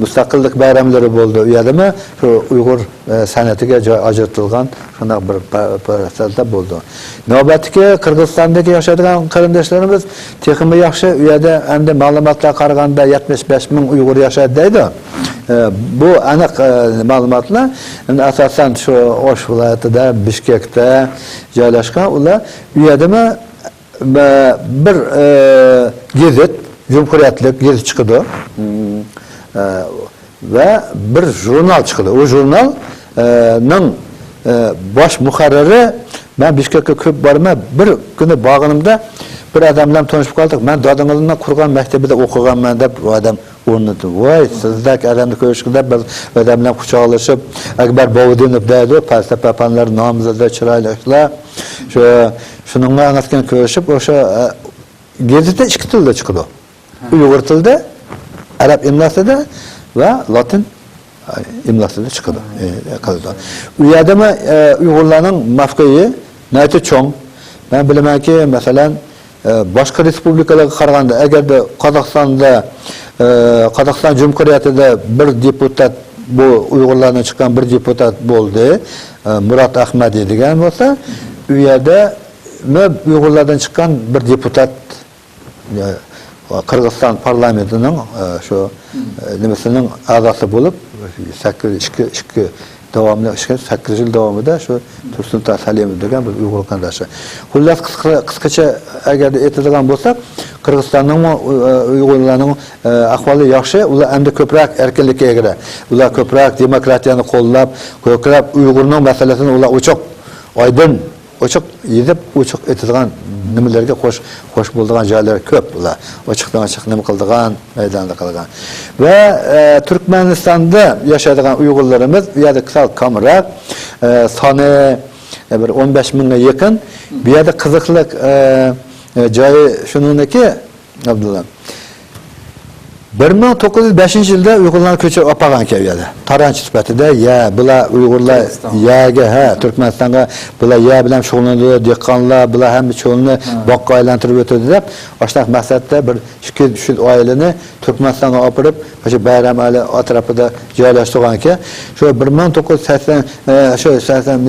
مۇستەقىللىق بايراملىرى بولىدۇ. ئۇ يەردىمۇ شۇ ئۇيغۇر، ئە، سەنئىتىگە جاي ئاجرىتىلغان شۇنداق بىر پە-، پۇرسەتلەر بولىدۇ. نۆۋەتتىكى قىرغىزىستاندىكى ياشايدىغان قېرىنداشلىرىمىز تېخىمۇ ياخشى. ئۇ يەردە ئەمدى مەلۇماتلارغا قارىغاندا يەتمىش بەش مىڭ ئۇيغۇر ياشايدۇ دەيدۇ. ئە، بۇ ئەنىق، ئە، مەلۇماتلار. ئەمدى ئاساسەن شۇ ئوش ۋىلايىتىدە، بىشكەكتە جايلاشقان. ئۇلار ئۇ يەردىمۇ، ئە، بىر، ئە، گېزىت، جۇمھۇرىيەتلىك گېزىت چىقىدۇ. ئە، ۋە بىر ژۇرنال چىقىدۇ. ئۇ ژۇرنال، ئە، نىڭ، ئە، باش مۇھەررىرى، مەن بىشكەككە كۆپ بارىمەن. بىر كۈنى بارغىنىمدا بىر ئادەم بىلەن تونۇشۇپ قالدۇق. مەن دادىڭىزنىڭ قۇرغان مەكتىپىدە ئوقۇغانمەن دەپ، ئۇ ئادەم ئورنىدىن، ۋاي، سىزدەك ئادەمنى كۆرۈشكە دەپ بىر ئادەم بىلەن قۇچاقلىشىپ، ئەكبەر باۋۇدىنوف دەيدۇ، پەلسەپە پەنلىرى نامزىدى، چىرايلىق ئىشلار. شۇ، شۇنىڭغا ئەڭەتكەن كۆرۈشۈپ، ئوشۇ، ئە، گېزىتى ئىككى تىلدا چىقىدۇ. ئۇيغۇر تىلىدا، ئەرەب ئىملاسىدا ۋە لاتىن ئىملاسىدا چىقىدۇ. ئە، قىلىدۇ. ئۇ يەردىمۇ، ئە، ئۇيغۇرلارنىڭ مەۋقېيى ناھايىتى چوڭ. مەن بىلىمەنكى، مەسىلەن، ئە، باشقا رېسپۇبلىكىلارغا قارىغاندا، ئەگەردە قازاقىستاندا، ئە، قازاقىستان جۇمھۇرىيىتىدە بىر دېپۇتات، بۇ ئۇيغۇرلاردىن چىققان بىر دېپۇتات بولدى، ئە، مۇرات ئەخمەدى دېگەن بولسا، ئۇ يەردە ئۇيغۇرلاردىن چىققان بىر دېپۇتات، ئە، قىرغىزىستان پارلامېنتىنىڭ، ئە، شۇ، ئە، نېمىسىنىڭ ئەزاسى بولۇپ، سەككىز، ئىككى، ئىككى داۋاملىق ئىككى، سەككىز يىل داۋامىدا شۇ تۇرسۇنتاش سەلىموف دېگەن بىر ئۇيغۇر قېرىنداش. خۇللاس، قىسقا، قىسقىچە ئەگەردە ئېيتىدىغان بولساق، قىرغىزىستاننىڭمۇ، ئۇ، ئە، ئۇيغۇرلارنىڭ، ئە، ئەھۋالى ياخشى، ئۇلار ئەمدى كۆپرەك ئەركىنلىككە ئېرىشتى. ئۇلار كۆپرەك دېموكراتىيەنى قوللاپ، كۆپرەك ئۇيغۇرنىڭ مەسىلىسىنى ئۇلار ئوچۇق، ئايدىن، ئوچۇق يېزىپ، ئوچۇق ئېيتىدىغان نېمىلەرگە خوش، خوش بولىدىغان جايلىرى كۆپ ئۇلار. ئوچۇقتىن ئوچۇق نېمە قىلىدىغان، مەيداندا قىلىدىغان. ۋە، ئە، تۈركمەنىستاندا ياشايدىغان ئۇيغۇرلىرىمىز ئۇ يەردە سەل كامراق، ئە، سانى، ئە، بىر ئون بەش مىڭغا يېقىن. بۇ يەردە قىزىقلىق، ئە، ئە، جايى شۇنىڭدىكى، ئابدۇللا، بىر مىڭ توققۇز يۈز بەشىنچى يىلدا ئۇيغۇرلارنى كۆچۈرۈپ ئاپارغانكەن ئۇ يەردە. تارانچى سۈپىتىدە، يە، بۇلار ئۇيغۇرلار تۈركىستان. يەرگە، ھە، تۈركمەنىستانغا، بۇلار يەر بىلەن شۇغۇللىنىدۇ، دېھقانلار، بۇلار ھەممە چۆلنى ھە. باغقا ئايلاندۇرۇپ ئۆتىدۇ دەپ، ئاشۇنداق مەقسەتتە بىر ئىككى يۈز، ئۈچ يۈز ئائىلىنى تۈركمەنىستانغا ئاپىرىپ، مۇشۇ بەيرەم ئەلى ئەتراپىدا جايلاشتۇرغانىكەن. شۇ بىر مىڭ توققۇز يۈز سەكسەن، ئە، شۇ سەكسەن،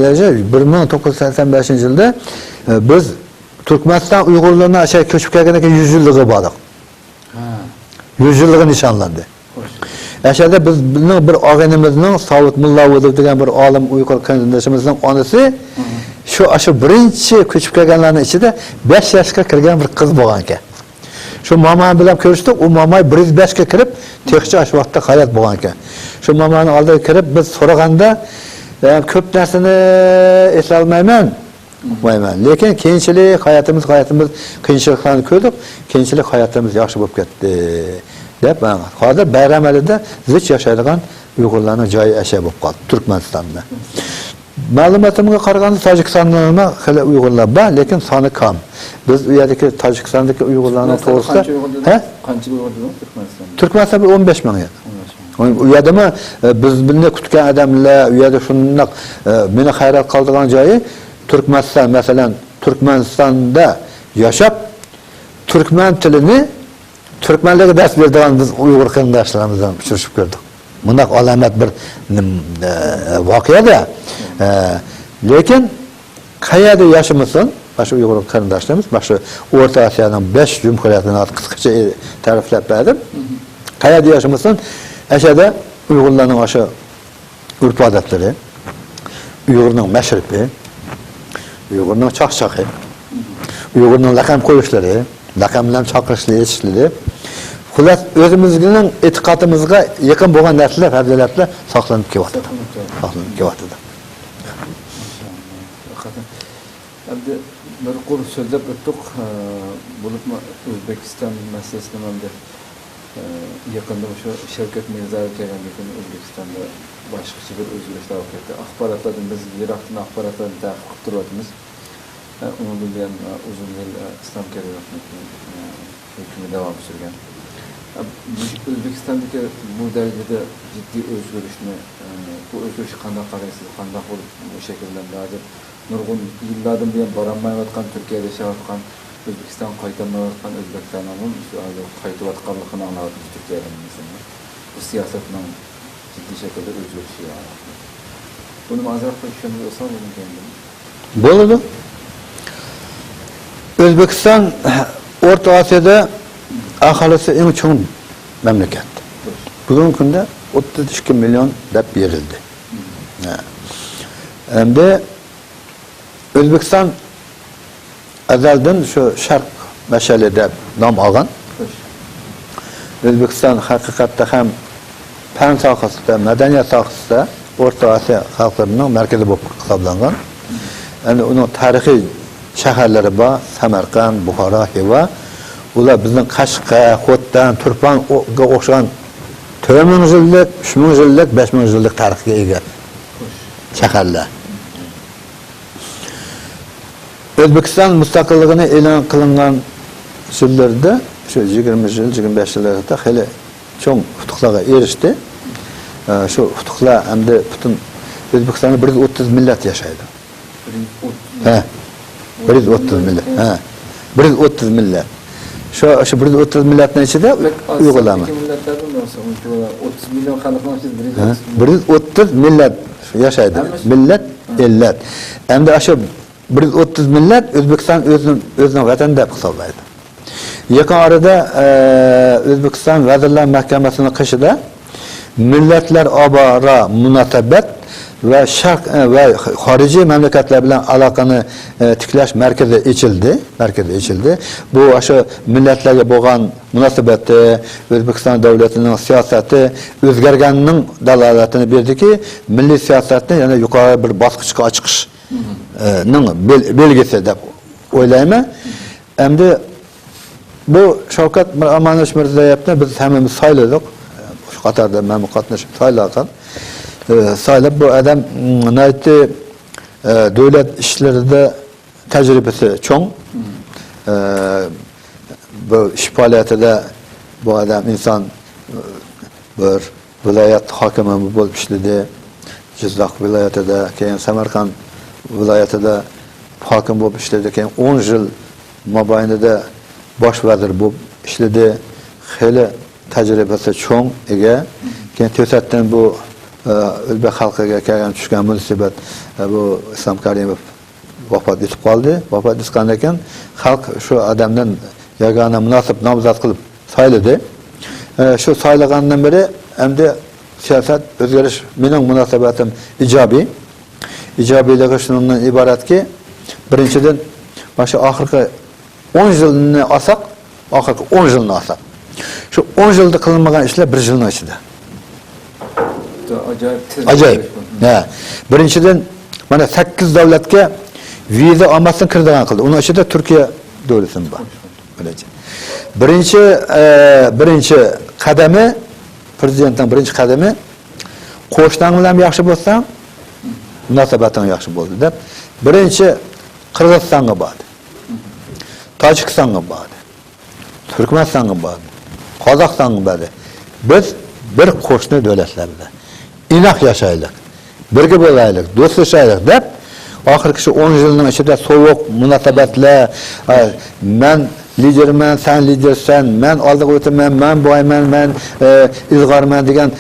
بىر مىڭ توققۇز يۈز سەكسەن بەشىنچى يىلدا، ئە، بىز تۈركمەنىستان ئۇيغۇرلىرىنىڭ ئاشۇ كۆچۈپ كەلگەندىن كېيىن يۈز يىللىقىغا باردۇق. ھە. يۈز يىللىقى نىشانلاندى. خوش. ئەشەدە بىز، بىزنىڭ بىر ئاغىنىمىزنىڭ، ساۋۇت مۇللاۋۇلۇ دېگەن بىر ئالىم ئۇيغۇر قېرىندىشىمىزنىڭ ئانىسى، ھە. شۇ، ئاشۇ بىرىنچى كۆچۈپ كەلگەنلەرنىڭ ئىچىدە بەش ياشقا كىرگەن بىر قىز بولغانىكەن. شۇ ماما بىلەن كۆرۈشتۇق، ئۇ ماماي بىر يۈز بەشكە كىرىپ، تېخىچە ئاشۇ ۋاقىتتا ھايات بولغانىكەن. شۇ مامانىڭ ئالدىغا كىرىپ، بىز سورىغاندا، «ئە، كۆپ نەرسىنى ئېسلەلمەيمەن.» ئۇقمايمەن. لېكىن كېيىنچىلىك ھاياتىمىز، ھاياتىمىز قىيىنچىلىقلارنى كۆردۇق. كېيىنچىلىك ھاياتىمىز ياخشى بولۇپ كەتتى، دەپ ماڭا. ھازىر بەيرەمئەلىدە زىچ ياشايدىغان ئۇيغۇرلارنىڭ جايى ئەشە بولۇپ قالدى، تۈركمەنىستاندا. مەلۇماتىمغا قارىغاندا، تاجىكىستاندا خېلى ئۇيغۇرلار بار، لېكىن سانى كام. بىز ئۇ يەردىكى تاجىكىستاندىكى ئۇيغۇرلارنىڭ توغرىسىدا، قانچە ئۇيغۇر دېدىڭ؟ ھە؟ قانچە ئۇيغۇر دېدىڭ تۈركمەنىستاندا؟ تۈركمەنىستاندا ئون بەش مىڭ يەر. ئون بەش مىڭ. ئۇ يەردىمۇ، ئە، بىز بىلنى كۈتكەن ئادەملەر، ئۇ يەردە شۇنداق، ئە، مېنى ھەيران قالدۇرغان جايى، تۈركمەنىستان، مەسىلەن، تۈركمەنىستاندا ياشاپ، تۈركمەن تىلىنى تۈركمەنلەرگە دەرس بېرىدىغان بىز ئۇيغۇر قېرىنداشلىرىمىز بىلەن ئۇچرىشىپ كۆردۇق. مۇنداق ئالامەت بىر، نېم-، ئە، ۋەقەدە. ئە، لېكىن قەيەردە ياشىمىسۇن، مانا شۇ ئۇيغۇر قېرىنداشلىرىمىز، مانا شۇ ئورتا ئاسىيانىڭ بەش جۇمھۇرىيىتىنى قىسقىچە تەرىپلەپ بەردىم. قەيەردە ياشىمىسۇن، ئەشەدە ئۇيغۇرلارنىڭ ئاشۇ ئۆرپ-ئادەتلىرى، ئۇيغۇرنىڭ مەشرىپى، ئۇيغۇرنىڭ چاقچاقى، ئۇيغۇرنىڭ لەقەم قويۇشلىرى، لەقەم بىلەن چاقىرىشلىرى، ئېيتىشلىرى. خۇلاس، ئۆزىمىزنىڭ ئېتىقادىمىزغا يېقىن بولغان نەرسىلەر، پەزىلەتلەر ساقلىنىپ كېلىۋاتىدۇ. ساقلىنىپ كېلىۋاتىدۇ. ساقلىنىپ كېلىۋاتىدۇ. ماشائاللا. ھەقىقەتەن. ئەمدى بىر قۇر سۆزلەپ ئۆتتۇق. ئە، بولۇپمۇ ئۆزبېكىستان مەسىلىسىنىمۇ ئەمدى، ئە، يېقىندا مۇشۇ شەۋكەت مىرزىيېۋ كەلگەندىن كېيىن ئۆزبېكىستاندا باشقىچە بىر ئۆزگىرىشلەر بولۇپ كەتتى. ئاخباراتلاردىن، بىز يىراقتىن ئاخباراتلاردىن تەقىب قىلىپ تۇرۇۋاتىمىز. ئە، ئۇنىڭدىن بۇيان، ئە، ئۇزۇن يىل، ئە، ئىسلام كەرىموۋنىڭ، ئە، ھۆكمى داۋام سۈرگەن. ئە، مۇشۇ ئۆزبېكىستاندىكى بۇ دەرىجىدە جىددىي ئۆزگىرىشنى، ئە، بۇ ئۆزگىرىشكە قانداق قارايسىز؟ قانداق بولۇپ شەكىللەندى؟ ھازىر نۇرغۇن يىللاردىن بۇيان بارالمايۋاتقان، تۈركىيەدە ياشاۋاتقان، ئۆزبېكىستانغا قايتالمايۋاتقان ئۆزبەكلەرنىڭمۇ مۇشۇ ھازىر قايتىۋاتقانلىقىنى ئاڭلاۋاتىمىز تۈركىيەدىن، مەسىلەن. بۇ سىياسەتنىڭ جىددىي شەكىلدە ئۆزگىرىشى. بۇنىمۇ ئازراق بىر چۈشەندۈرۈپ ئۆتسىڭىز بۇنىڭ كەينىدىن. بولىدۇ. ئۆزبېكىستان ئورتا ئاسىيادا ئاھالىسى ئەڭ چوڭ مەملىكەت. بۈگۈنكى كۈندە ئوتتۇز ئىككى مىليون دەپ بېرىلدى. ھە. ئەمدى ئۆزبېكىستان ئەزەلدىن شۇ شەرق مەشئىلى دەپ نام ئالغان. ئۆزبېكىستان ھەقىقەتتە ھەم پەن ساھەسىدە، مەدەنىيەت ساھەسىدە ئورتا ئاسىيا خەلقلىرىنىڭ مەركىزى بولۇپ ھېسابلانغان. ئەمدى ئۇنىڭ تارىخىي شەھەرلىرى بار، سەمەرقەند، بۇخارا، خىۋا. ئۇلار بىزنىڭ قەشقەر، خوتەن، تۇرپانغا ئوخشىغان تۆت مىڭ يىللىق، ئۈچ مىڭ يىللىق، بەش مىڭ يىللىق تارىخقا ئىگە شەھەرلەر. ئۆزبېكىستان مۇستەقىللىقىنى ئېلان قىلىنغان يىللىرىدا، شۇ يىگىرمە يىل، يىگىرمە بەش يىللىرىدا خېلى چوڭ ئۇتۇقلارغا ئېرىشتى. ئە، شۇ ئۇتۇقلار ئەمدى پۈتۈن ئۆزبېكىستاندا بىر يۈز ئوتتۇز مىللەت ياشايدۇ. بىر يۈز ئوتتۇز. ھە. بىر يۈز ئوتتۇز مىللەت. ھە. بىر يۈز ئوتتۇز مىللەت. شۇ، شۇ بىر يۈز ئوتتۇز مىللەتنىڭ ئىچىدە ئۇيغۇرلارمۇ. مىللەتلەردىن بولسا، ئۇنچە ئوتتۇز مىليون خەلقنىڭ ئىچىدە بىر يۈز ئوتتۇز ھە. مىليون. بىر يۈز ئوتتۇز مىللەت ياشايدۇ. ھەممىسى؟ مىللەت، ھە. ئىللەت. ئەمدى ئاشۇ بىر يۈز ئوتتۇز مىللەت ئۆزبېكىستان ئۆزىنىڭ، ئۆزىنىڭ ۋەتىنى دەپ ھېسابلايدۇ. يېقىن ئارىدا، ئە، ئۆزبېكىستان ۋەزىرلەر مەھكىمەسىنىڭ قېشىدا مىللەتلەر ئارا مۇناسىۋەت ۋە شەرق، ئە، ۋە خارىجىي مەملىكەتلەر بىلەن ئالاقىنى، ئە، تىكلەش مەركىزى ئېچىلدى، مەركىزى ئېچىلدى. بۇ ئاشۇ مىللەتلەرگە بولغان مۇناسىۋەتتە ئۆزبېكىستان دۆلىتىنىڭ سىياسەتى ئۆزگەرگەننىڭ دالالىتىنى بېرىدىكى، مىللىي سىياسەتنى يەنە يۇقىرى بىر باسقۇچقا چىقىش، ئە، نىڭ بەل-، بەلگىسى دەپ ئويلايمەن. ئەمدى بۇ شەۋكەت مىر-، ئامانوۋىچ مىرزىيېۋنى بىز ھەممىمىز سايلىدۇق. شۇ قاتاردا مەنمۇ قاتنىشىپ سايلانغان. ئە، سايلاپ بۇ ئادەم، م، ناھايىتى، ئە، دۆلەت ئىشلىرىدا تەجرىبىسى چوڭ. ئە، بۇ ئىش پائالىيىتىدە بۇ ئادەم ئىنسان بىر ۋىلايەت ھاكىمى بولۇپ ئىشلىدى. جىززاق ۋىلايىتىدە، كېيىن سەمەرقەنت ۋىلايىتىدە ھاكىم بولۇپ ئىشلىدى. كېيىن ئون يىل مابەينىدە باش ۋەزىر بولۇپ ئىشلىدى. خېلى تەجرىبىسى چوڭ، ئىگە. كېيىن توساتتىن بۇ، ئە، ئۆزبەك خەلقىگە كەلگەن، چۈشكەن مۇناسىۋەت، ئە، بۇ ئىسلام كەرىموف ۋاپات ئېتىپ قالدى. ۋاپات ئېتىپ قالغاندىن كېيىن خەلق شۇ ئادەمدىن ياگانە مۇناسىپ نامزات قىلىپ سايلىدى. ئە، شۇ سايلىغاندىن بېرى ئەمدى سىياسەت ئۆزگىرىش، مېنىڭ مۇناسىۋىتىم ئىجابىي. ئىجابىيلىقى شۇنىڭدىن ئىبارەتكى، بىرىنچىدىن، مانا شۇ ئاخىرقى ئون يىلنى ئالساق، ئاخىرقى ئون يىلنى ئالساق، شۇ ئون يىلدا قىلىنمىغان ئىشلار بىر يىلنىڭ ئىچىدە. ئاجايىپ تېز. ئاجايىپ. ھە. بىرىنچىدىن، مانا سەككىز دۆلەتكە ۋىزا ئالماستىن كىرىدىغان قىلدى. ئۇنىڭ ئىچىدە تۈركىيە دۆلىتىمۇ بار. بىرىنچى. بىرىنچى، ئە، بىرىنچى قەدىمى، پرېزىدېنتنىڭ بىرىنچى قەدىمى، «قوشناڭ بىلەن ياخشى بولساڭ، مۇناسىۋىتىڭ ياخشى بولىدۇ» دەپ، بىرىنچى قىرغىزىستانغا باردى. تاجىكىستانغا باردى. تۈركمەنىستانغا باردى. قازاقىستانغا باردى. بىز بىر قوشنا دۆلەتلەر بىلەن ئىناق ياشايلىق، بىرگە بولايلىق، دوستلىشايلىق دەپ، ئاخىرقى شۇ ئون يىلنىڭ ئىچىدە سوغۇق مۇناسىۋەتلەر، ئە، مەن لىدېرمەن، سەن لىدېرسەن، مەن ئالدىغا ئۆتىمەن، مەن بويمەن، مەن، ئە، ئىلغارمەن دېگەن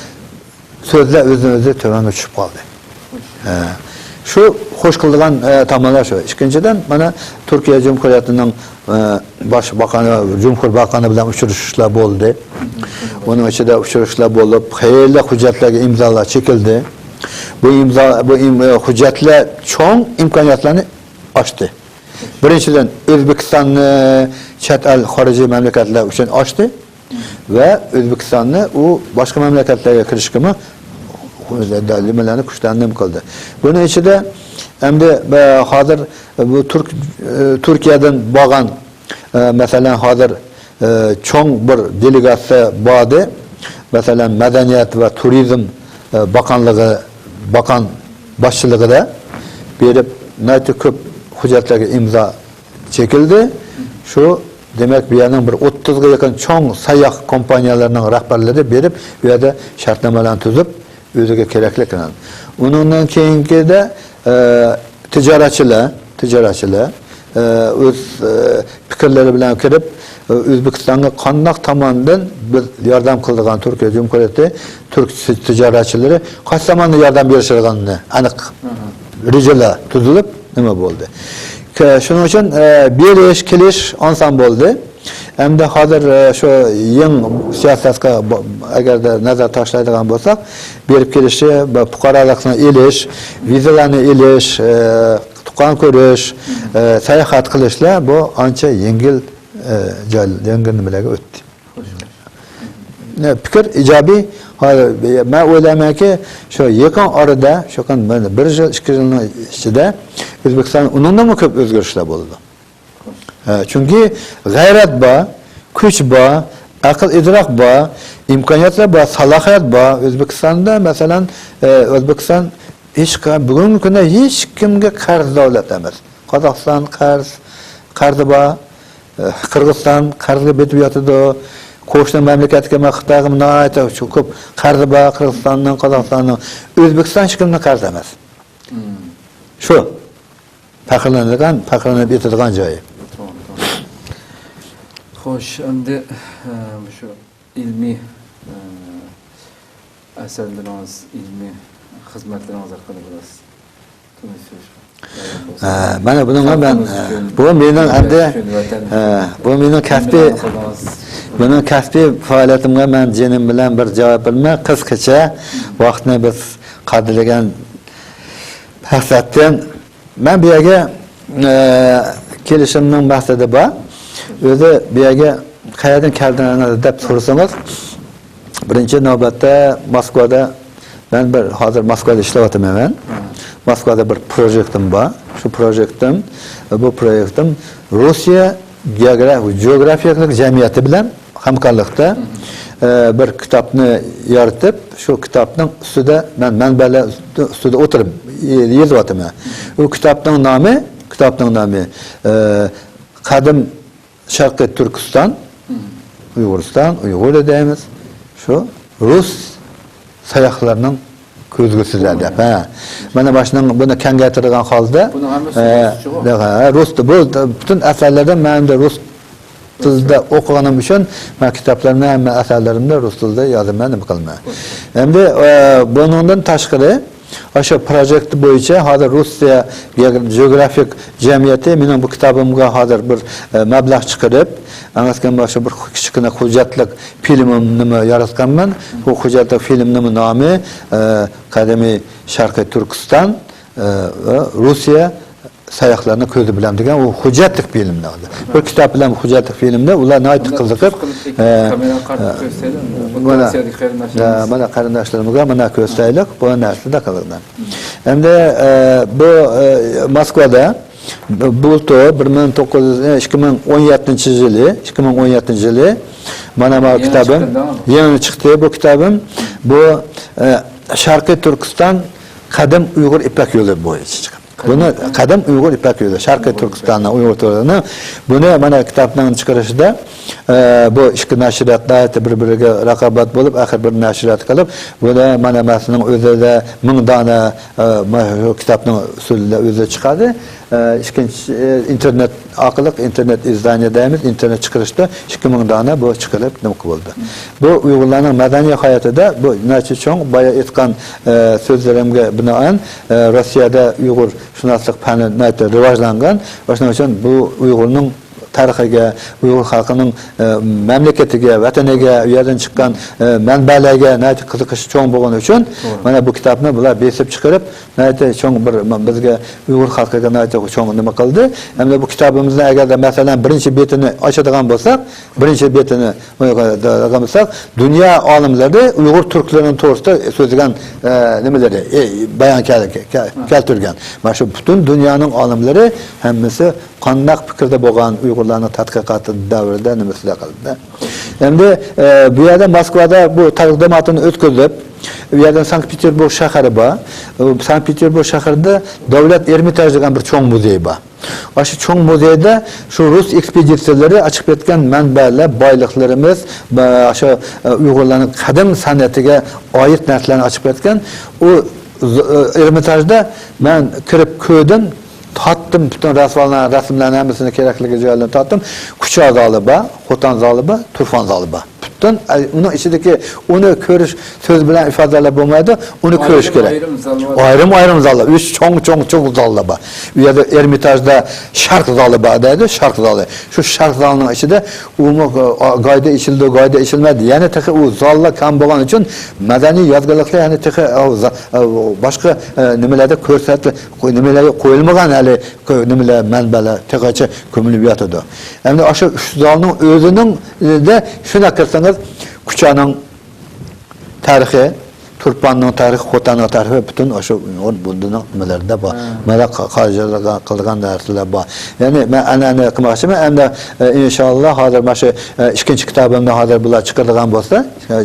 سۆزلەر ئۆزىدىن ئۆزى تۆۋەنگە چۈشۈپ قالدى. ھە. شۇ خوش قىلىدىغان، ئە، تاماللار شۇ. ئىككىنچىدىن، مانا تۈركىيە جۇمھۇرىيىتىنىڭ، ئە، باش باقانى، جۇمھۇر باقانى بىلەن ئۇچرىشىشلار بولدى. ئۇنىڭ ئىچىدە ئۇچرىشىشلار بولۇپ، خېلى ھۆججەتلەرگە ئىمزالار چېكىلدى. بۇ ئىمزا، بۇ ئىم-، ئە، ھۆججەتلەر چوڭ ئىمكانىيەتلەرنى ئاچتى. بىرىنچىدىن، ئۆزبېكىستاننى چەت ئەل، خارىجىي مەملىكەتلەر ئۈچۈن ئاچتى. ۋە ئۆزبېكىستاننى ئۇ باشقا مەملىكەتلەرگە كىرىشكىمۇ نېمىلەرنى، كۈچلەرنى نېمە قىلدى. بۇنىڭ ئىچىدە ئەمدى، ئە، ھازىر بۇ تۈرك-، ئە، تۈركىيەدىن بارغان، ئە، مەسىلەن، ھازىر، ئە، چوڭ بىر دېلېگاتسىيە باردى. مەسىلەن، مەدەنىيەت ۋە تۇرىزم، ئە، باقانلىقى، باقان باشچىلىقىدا بېرىپ، ناھايىتى كۆپ ھۆججەتلەرگە ئىمزا چېكىلدى. شۇ، دېمەك، بۇ يەرنىڭ بىر ئوتتۇزغا يېقىن چوڭ ساياھ كومپانىيەلىرىنىڭ رەھبەرلىرى بېرىپ، بۇ يەردە شەرتنامىلەرنى تۈزۈپ، ئۆزىگە كېرەكلىك قىلغان. ئۇنىڭدىن كېيىنكىدە، ئە، تىجارەتچىلەر، تىجارەتچىلەر، ئە، ئۆز، ئە، پىكىرلىرى بىلەن كىرىپ، ئە، ئۆزبېكىستانغا قانداق تاماندىن بىز ياردەم قىلىدىغان، تۈركىيە جۇمھۇرىيىتى، تۈرك تىجارەتچىلىرى قايسى تاماندا ياردەم بېرىشىدىغانلىقى ئېنىق رېجىلەر تۈزۈلۈپ، نېمە بولدى. كە-، شۇنىڭ ئۈچۈن، ئە، بېرىش، كېلىش ئاسان بولدى. ئەمدى ھازىر، ئە، شۇ يېڭى سىياسەتكە بو-، ئەگەردە نەزەر تاشلايدىغان بولساق، بېرىپ كېلىشى، بۇ پۇقرالىقنى ئېلىش، ۋىزىلارنى ئېلىش، ئە، تۇغقان كۆرۈش، ئە، ساياھەت قىلىشلار بۇ ئانچە يەڭگىل، ئە، جاي-، يەڭگىل نېمىلەرگە ئۆتتى. نە، پىكىر ئىجابىي. ھا، مەن ئويلايمەنكى، شۇ يېقىن ئارىدا، شۇ يېقىن بىر، بىر يىل، ئىككى يىلنىڭ ئىچىدە ئۆزبېكىستان ئۇنىڭدىنمۇ كۆپ ئۆزگىرىشلەر بولىدۇ. ھە، چۈنكى غەيرەت بار، كۈچ بار، ئەقىل ئىدراك بار، ئىمكانىيەتلەر بار، سالاھىيەت بار. ئۆزبېكىستاندا، مەسىلەن، ئە، ئۆزبېكىستان ھېچ ق-، بۈگۈنكى كۈندە ھېچ كىمگە قەرز دۆلەت ئەمەس. قازاقىستان قەرز، قەرزى بار. ئە، قىرغىزىستان قەرزگە بېتىپ ياتىدۇ. قوشنا مەملىكەتكە، مانا خىتايغا ناھايىتى شۇ كۆپ قەرزى بار قىرغىزىستاننىڭ، قازاقىستاننىڭ. ئۆزبېكىستان ھېچكىمنىڭ قەرزى ئەمەس. شۇ. پەخىرلىنىدىغان، پەخىرلىنىپ يېتىدىغان جايى. توغرا، توغرا. خوش، ئەمدى، ئە، مۇشۇ ئىلمىي، ئە، ئەسەرلىرىڭىز، ئىلمىي خىزمەتلىرىڭىز ھەققىدە بىراز تونۇشتۇرۇشقا. ئە، مانا بۇنىڭغا مەن، ئە، بۇ مېنىڭ ئەمدى، ئە، بۇ مېنىڭ كەسپىي، بۇنىڭ كەسپىي پائالىيىتىمگە مەن جېنىم بىلەن بىر جاۋاب بېرىمەن. قىسقىچە، ۋاقىتنى بىز قەدىرلىگەن مەقسەتتىن مەن بۇ يەرگە، ئە، كېلىشىمنىڭ مەقسىتى بار. ئۆزى بۇ يەرگە قەيەردىن كەلدىڭىز دەپ سورىسىڭىز، بىرىنچى نۆۋەتتە موسكۋادا، مەن بىر، ھازىر موسكۋادا ئىشلەۋاتىمەن مەن. موسكۋادا بىر پروژېكتىم بار. شۇ پروژېكتىم، بۇ پروژېكتىم روسىيە گېئوگرا-، جۇغراپىيەلىك جەمئىيىتى بىلەن ھەمكارلىقتا، ئە، بىر كىتابنى يارىتىپ، شۇ كىتابنىڭ ئۈستىدە مەن مەنبەلەر ئۈستىدە ئولتۇرۇپ يېزىۋاتىمەن. ئۇ كىتابنىڭ نامى، كىتابنىڭ نامى، ئە، قەدىم شەرقىي تۈركىستان، ئۇيغۇرىستان، ئۇيغۇر دەيمىز. شۇ رۇس ساياھلارنىڭ كۆزگۈسىدە دەپ. ھە. مانا ماشۇنىڭ بۇنى كەڭەيتىدىغان ھالدا، بۇنىڭ ھەممىسى ئە، رۇسچىغۇ؟ ھە، رۇس، بۇ پۈتۈن ئەسەرلەردە مەن ئەمدى رۇس تىلىدا ئوقۇغىنىم ئۈچۈن مەن كىتابلارنى ھەممە ئەسەرلىرىمنى رۇس تىلىدا يازىمەن، نېمە قىلىمەن. ئەمدى، ئە، بۇنىڭدىن تاشقىرى، ئاشۇ پروژېكت بويىچە ھازىر روسىيە گېئوگرافىك جەمئىيىتى مېنىڭ بۇ كىتابىمغا ھازىر بىر، ئە، مەبلەغ چىقىرىپ، ئەڭ ئەسكەن شۇ بىر كىچىككىنە ھۆججەتلىك فىلىمنىمۇ ياراتقانمەن. بۇ ھۆججەتلىك فىلىمنىمۇ نامى، ئە، قەدىمىي شەرقىي تۈركىستان، ئە، ۋە روسىيە ساياھلارنىڭ كۆزى بىلەن دېگەن ئۇ ھۆججەتلىك فىلىمنى. بىر كىتاب بىلەن ھۆججەتلىك فىلىمنى ئۇلار ناھايىتى قىزىقىپ، ئە، كامېراغا قارىتىپ ئە، كۆرسەتسەيلى، مانا، روسىيەدىكى قېرىنداشلىرىمىز. ئە، مانا قېرىنداشلىرىمىزغا مانا كۆرسەيلى، بۇ نەرسىدە قىلغان. ئەمدى، ئە، بۇ، ئە، موسكۋادا بۇلتۇر بىر مىڭ توققۇز يۈز، ئىككى مىڭ ئون يەتتىنچى يىلى، ئىككى مىڭ ئون يەتتىنچى يىلى مانا، مانا يېڭى كىتابىم چىقتى، يېڭى چىقتى بۇ كىتابىم. بۇ، ئە، شەرقىي تۈركىستان قەدىم ئۇيغۇر يىپەك يولى بويىچە چىققان. بۇنى قەدىم ئۇيغۇر يىپەك يولى، شەرقىي تۈركىستاننىڭ ئۇيغۇر تورىنىڭ، بۇنى مانا كىتابنىڭ چىقىرىشىدا، ئە، بۇ ئىككى نەشرىيات ناھايىتى بىر-بىرىگە رىقابەت بولۇپ، ئاخىر بىر نەشرىيات قىلىپ، بۇنى مانا مەسىلىنىڭ ئۆزىدە مىڭ دانە، ئە، ما-، شۇ كىتابنىڭ ئۇسۇلىدا ئۆزى چىقاردى. ئە، ئىككىنچى، ئە، ئىنتېرنېت ئارقىلىق، ئىنتېرنېت ئىزدانىيە دەيمىز، ئىنتېرنېت چىقىرىشتا ئىككى مىڭ دانە بۇ چىقىرىپ نېمە بولدى. بۇ ئۇيغۇرلارنىڭ مەدەنىي ھاياتىدا بۇ ناھايىتى چوڭ، بايا ئېيتقان، ئە، سۆزلىرىمگە بىنائەن، ئە، روسىيەدە ئۇيغۇر شۇناسلىق پەنى ناھايىتى رىۋاجلانغان. شۇنىڭ ئۈچۈن بۇ ئۇيغۇرنىڭ تارىخىغا، ئۇيغۇر خەلقىنىڭ، ئە، مەملىكىتىگە، ۋەتىنىگە، ئۇ يەردىن چىققان، ئە، مەنبەلەرگە ناھايىتى قىزىقىشى چوڭ بولغىنى ئۈچۈن، مانا بۇ كىتابنى بۇلار بېسىپ چىقىرىپ، ناھايىتى چوڭ بىر، بىزگە، ئۇيغۇر خەلقىگە ناھايىتى چوڭ نېمە قىلدى. ھەمدە بۇ كىتابىمىزنى ئەگەردە، مەسىلەن، بىرىنچى بېتىنى ئاچىدىغان بولساق، بىرىنچى بېتىنى ئويغا-، دەپ قالساق، دۇنيا ئالىملىرى ئۇيغۇر تۈركلىرىنىڭ توغرىسىدا سۆزلىگەن، ئە، نېمىلىرى، ئە، بايان كەل-، كە-، كەلتۈرگەن. مانا شۇ پۈتۈن دۇنيانىڭ ئالىملىرى ھەممىسى قانداق پىكىردە بولغان ئۇيغۇرلارنىڭ تەتقىقاتى دەۋرىدە نېمىسىدە قىلدى. ئەمدى، ئە، بۇ يەردە موسكۋادا بۇ تەقدىماتىنى ئۆتكۈزۈپ، ئۇ يەردىن سانكت پېتېربۇرگ شەھىرى بار. ئۇ سانكت پېتېربۇرگ شەھىرىدە دۆلەت ئېرمىتاژ دېگەن بىر چوڭ مۇزېي بار. ئاشۇ چوڭ مۇزېيدا شۇ رۇس ئېكسپېدىتسىيەلىرى ئاچىقىپ كەتكەن مەنبەلەر، بايلىقلىرىمىز، ئاشۇ، ئە، ئۇيغۇرلارنىڭ قەدىم سەنئىتىگە ئائىت نەرسىلەرنى ئاچىقىپ كەتكەن. ئۇ ز-، ئە، ئېرمىتاژدا مەن كىرىپ كۆردۈم، تارتتىم، پۈتۈن رەسۋالارنى، رەسىملەرنى ھەممىسىنى كېرەكلىكىگە جايلىرىنى تارتتىم. كۇچا زالى بار، خوتەن زالى بار، تۇرفان زالى بار. پۈتۈن، ئە، ئۇنىڭ ئىچىدىكى ئۇنى كۆرۈش سۆز بىلەن ئىپادىلەپ بولمايدۇ، ئۇنى كۆرۈش كېرەك. ئايرىم ئايرىم زاللار. ئايرىم ئايرىم زاللار، ئۈچ چوڭ، چوڭ، چوڭ زاللار بار. ئۇ يەردە ئېرمىتاژدا شەرق زالى بار دەيدۇ، شەرق زالى. شۇ شەرق زالىنىڭ ئىچىدە ئۇمۇ، ئا، گايدا ئېچىلىدۇ، گايدا ئېچىلمايدۇ. يەنە تېخى ئۇ زاللار كەم بولغان ئۈچۈن مەدەنىي يادىكارلىقلار يەنە تېخى، ئا، زا-، ئا، باشقا، ئا، نېمىلەردە كۆرسەت-، نېمىلەرگە قويۇلمىغان ھېلى كۆ-، نېمىلەر، مەنبەلەر تېخىچە كۆمۈلۈپ ياتىدۇ. ئەمدى ئاشۇ ئۈچ زالنىڭ ئۆزىنىڭ ئىچىدە شۇنداق كىرسىڭىز، كۇچانىڭ تارىخى، تۇرپاننىڭ تارىخى، خوتەننىڭ تارىخى، پۈتۈن ئاشۇ ئۇيغۇر بۇددىنىڭ نېمىلىرىدە بار. ھە. مانا قا-، قاجىلىرىغا قىلغان نەرسىلەر بار. يەنى مەن ئەنئەنە قىلماقچىمەن. ئەمدى، ئە، ئىنشاللا ھازىر مانا شۇ، ئە، ئىككىنچى كىتابىمنى ھازىر بۇلار چىقىرىدىغان بولسا،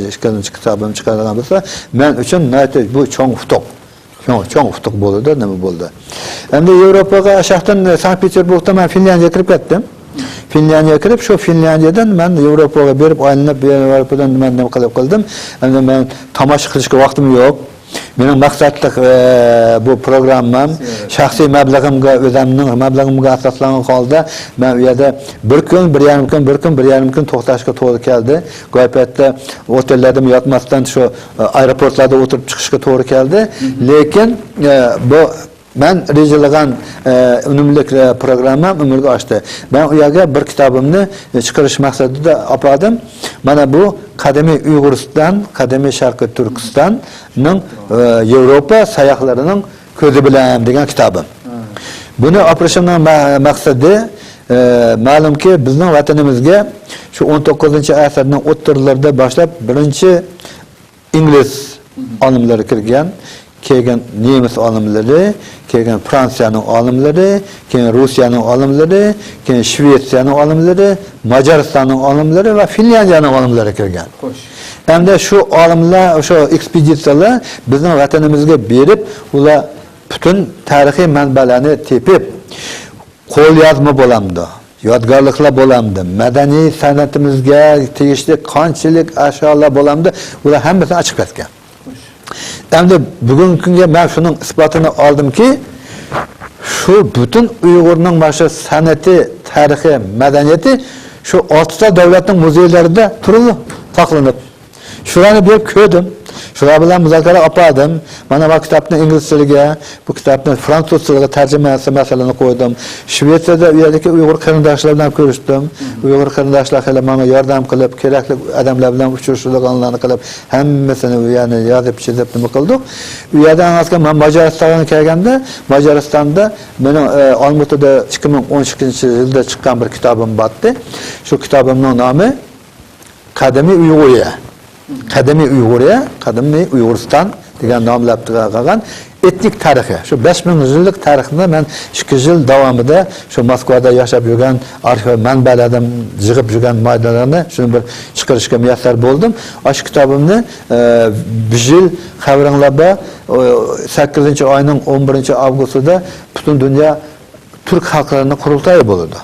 ئىككىنچى كىتابىمنى چىقىرىدىغان بولسا، مەن ئۈچۈن ناھايىتى بۇ چوڭ ئۇتۇق. چوڭ، چوڭ ئۇتۇق بولىدۇ، نېمە بولدى. ئەمدى ياۋروپاغا ئاشاقتىن، ئە، سانكت پېتېربۇرگدا مەن فىنلياندىيەگە كىرىپ كەتتىم. فىنلياندىيەگە كىرىپ، شۇ فىنلياندىيەدىن مەن ياۋروپاغا بېرىپ ئايلىنىپ، ياۋروپادىن مەن نېمە قىلىپ قىلدىم. ئەمدى مەن تاماشا قىلىشقا ۋاقتىم يوق. مېنىڭ مەقسەتلىك، ئە، بۇ پروگراممام شەخسىي مەبلىغىمگە، ئۆزۈمنىڭ مەبلىغىمگە ئاساسلانغان ھالدا مەن ئۇ يەردە بىر كۈن، بىر يېرىم كۈن، بىر كۈن، بىر يېرىم كۈن توختاشقا توغرا كەلدى. گايپەتتە ئوتېللەردىمۇ ياتماستىن شۇ، ئە، ئايروپورتلاردا ئولتۇرۇپ چىقىشقا توغرا كەلدى. لېكىن، ئە، بۇ مەن رېجىلىغان، ئە، ئۈنۈملۈك، ئە، پروگراممام ئەمەلگە ئاشتى. مەن ئۇ يەرگە بىر كىتابىمنى، ئە، چىقىرىش مەقسىتىدە ئاپاردىم. مانا بۇ قەدىمىي ئۇيغۇرىستان، قەدىمىي شەرقىي تۈركىستاننىڭ، ئە، ياۋروپا ساياھلىرىنىڭ كۆزى بىلەن دېگەن كىتابىم. بۇنى ئاپىرىشىمنىڭ مە-، مەقسىتى، ئە، مەلۇمكى، بىزنىڭ ۋەتىنىمىزگە شۇ ئون توققۇزىنچى ئەسىرنىڭ ئوتتۇرىلىرىدا باشلاپ بىرىنچى ئىنگلىز ئالىملىرى كىرگەن، كېيىن نېمىس ئالىملىرى، كېيىن فرانسىيەنىڭ ئالىملىرى، كېيىن روسىيەنىڭ ئالىملىرى، كېيىن شىۋېتسىيەنىڭ ئالىملىرى، ماجارىستاننىڭ ئالىملىرى ۋە فىنلياندىيەنىڭ ئالىملىرى كىرگەن. خوش. ئەمدى شۇ ئالىملار، شۇ ئېكسپېدىتسىيەلەر بىزنىڭ ۋەتىنىمىزگە بېرىپ، ئۇلار پۈتۈن تارىخىي مەنبەلەرنى تېپىپ، قوليازما بولامدۇ؟ يادىكارلىقلار بولامدۇ، مەدەنىي سەنئىتىمىزگە تېگىشلىك قانچىلىك ئەشيالار بولامدۇ، بۇلار ھەممىسىنى ئاچىقىپ كەتكەن. ئەمدى بۈگۈنكى كۈنگە مەن شۇنىڭ ئىسپاتىنى ئالدىمكى، شۇ پۈتۈن ئۇيغۇرنىڭ مانا شۇ سەنئىتى، تارىخى، مەدەنىيىتى شۇ ئالتە تال دۆلەتنىڭ مۇزېيلىرىدا تۇرۇپ ساقلىنىپ، شۇلارنى بېرىپ كۆردۈم. شۇلار بىلەن مۇزاكىرە ئاپاردىم. مانا بۇ كىتابنى ئىنگلىز تىلىگە، بۇ كىتابنى فرانسۇز تىلىغا تەرجىمە مەسىلىنى قويدۇم. شۋېتسىيەدە ئۇ يەردىكى ئۇيغۇر قېرىنداشلار بىلەن كۆرۈشتۈم. ئۇيغۇر قېرىنداشلار خېلى ماڭا ياردەم قىلىپ، كېرەكلىك ئادەملەر بىلەن ئۇچرىشىدىغانلارنى قىلىپ، ھەممىسىنى ئۇ يەرنى يازىپ، چىزىپ نېمە قىلدۇق. ئۇ يەردە ئەڭ ئاساسەن مەن ماجارىستانغا كەلگەندە، ماجارىستاندا مېنىڭ، ئە، ئالمۇتىدا ئىككى مىڭ ئون ئىككىنچى يىلدا چىققان بىر كىتابىم بارتتى. شۇ كىتابىمنىڭ نامى قەدىمىي ئۇيغۇرىيە، قەدىمىي ئۇيغۇرىيە، قەدىمىي ئۇيغۇرىستان دېگەن ناملار قالغان ئېتنىك تارىخى. شۇ بەش مىڭ يىللىق تارىخنى مەن ئىككى يىل داۋامىدا شۇ موسكۋادا ياشاپ يۈرگەن ئارخىئولوگ مەنبەلەردىن يىغىپ يۈرگەن ماددىلارنى شۇنى بىر چىقىرىشقا مۇيەسسەر بولدۇم. ئاشۇ كىتابىمنى، ئە، بىر يىل خەۋىرىڭلار بار، ئۇ، سەككىزىنچى ئاينىڭ ئون بىرىنچى ئاۋغۇستىدا پۈتۈن دۇنيا تۈرك خەلقلىرىنىڭ قۇرۇلتايى بولىدۇ.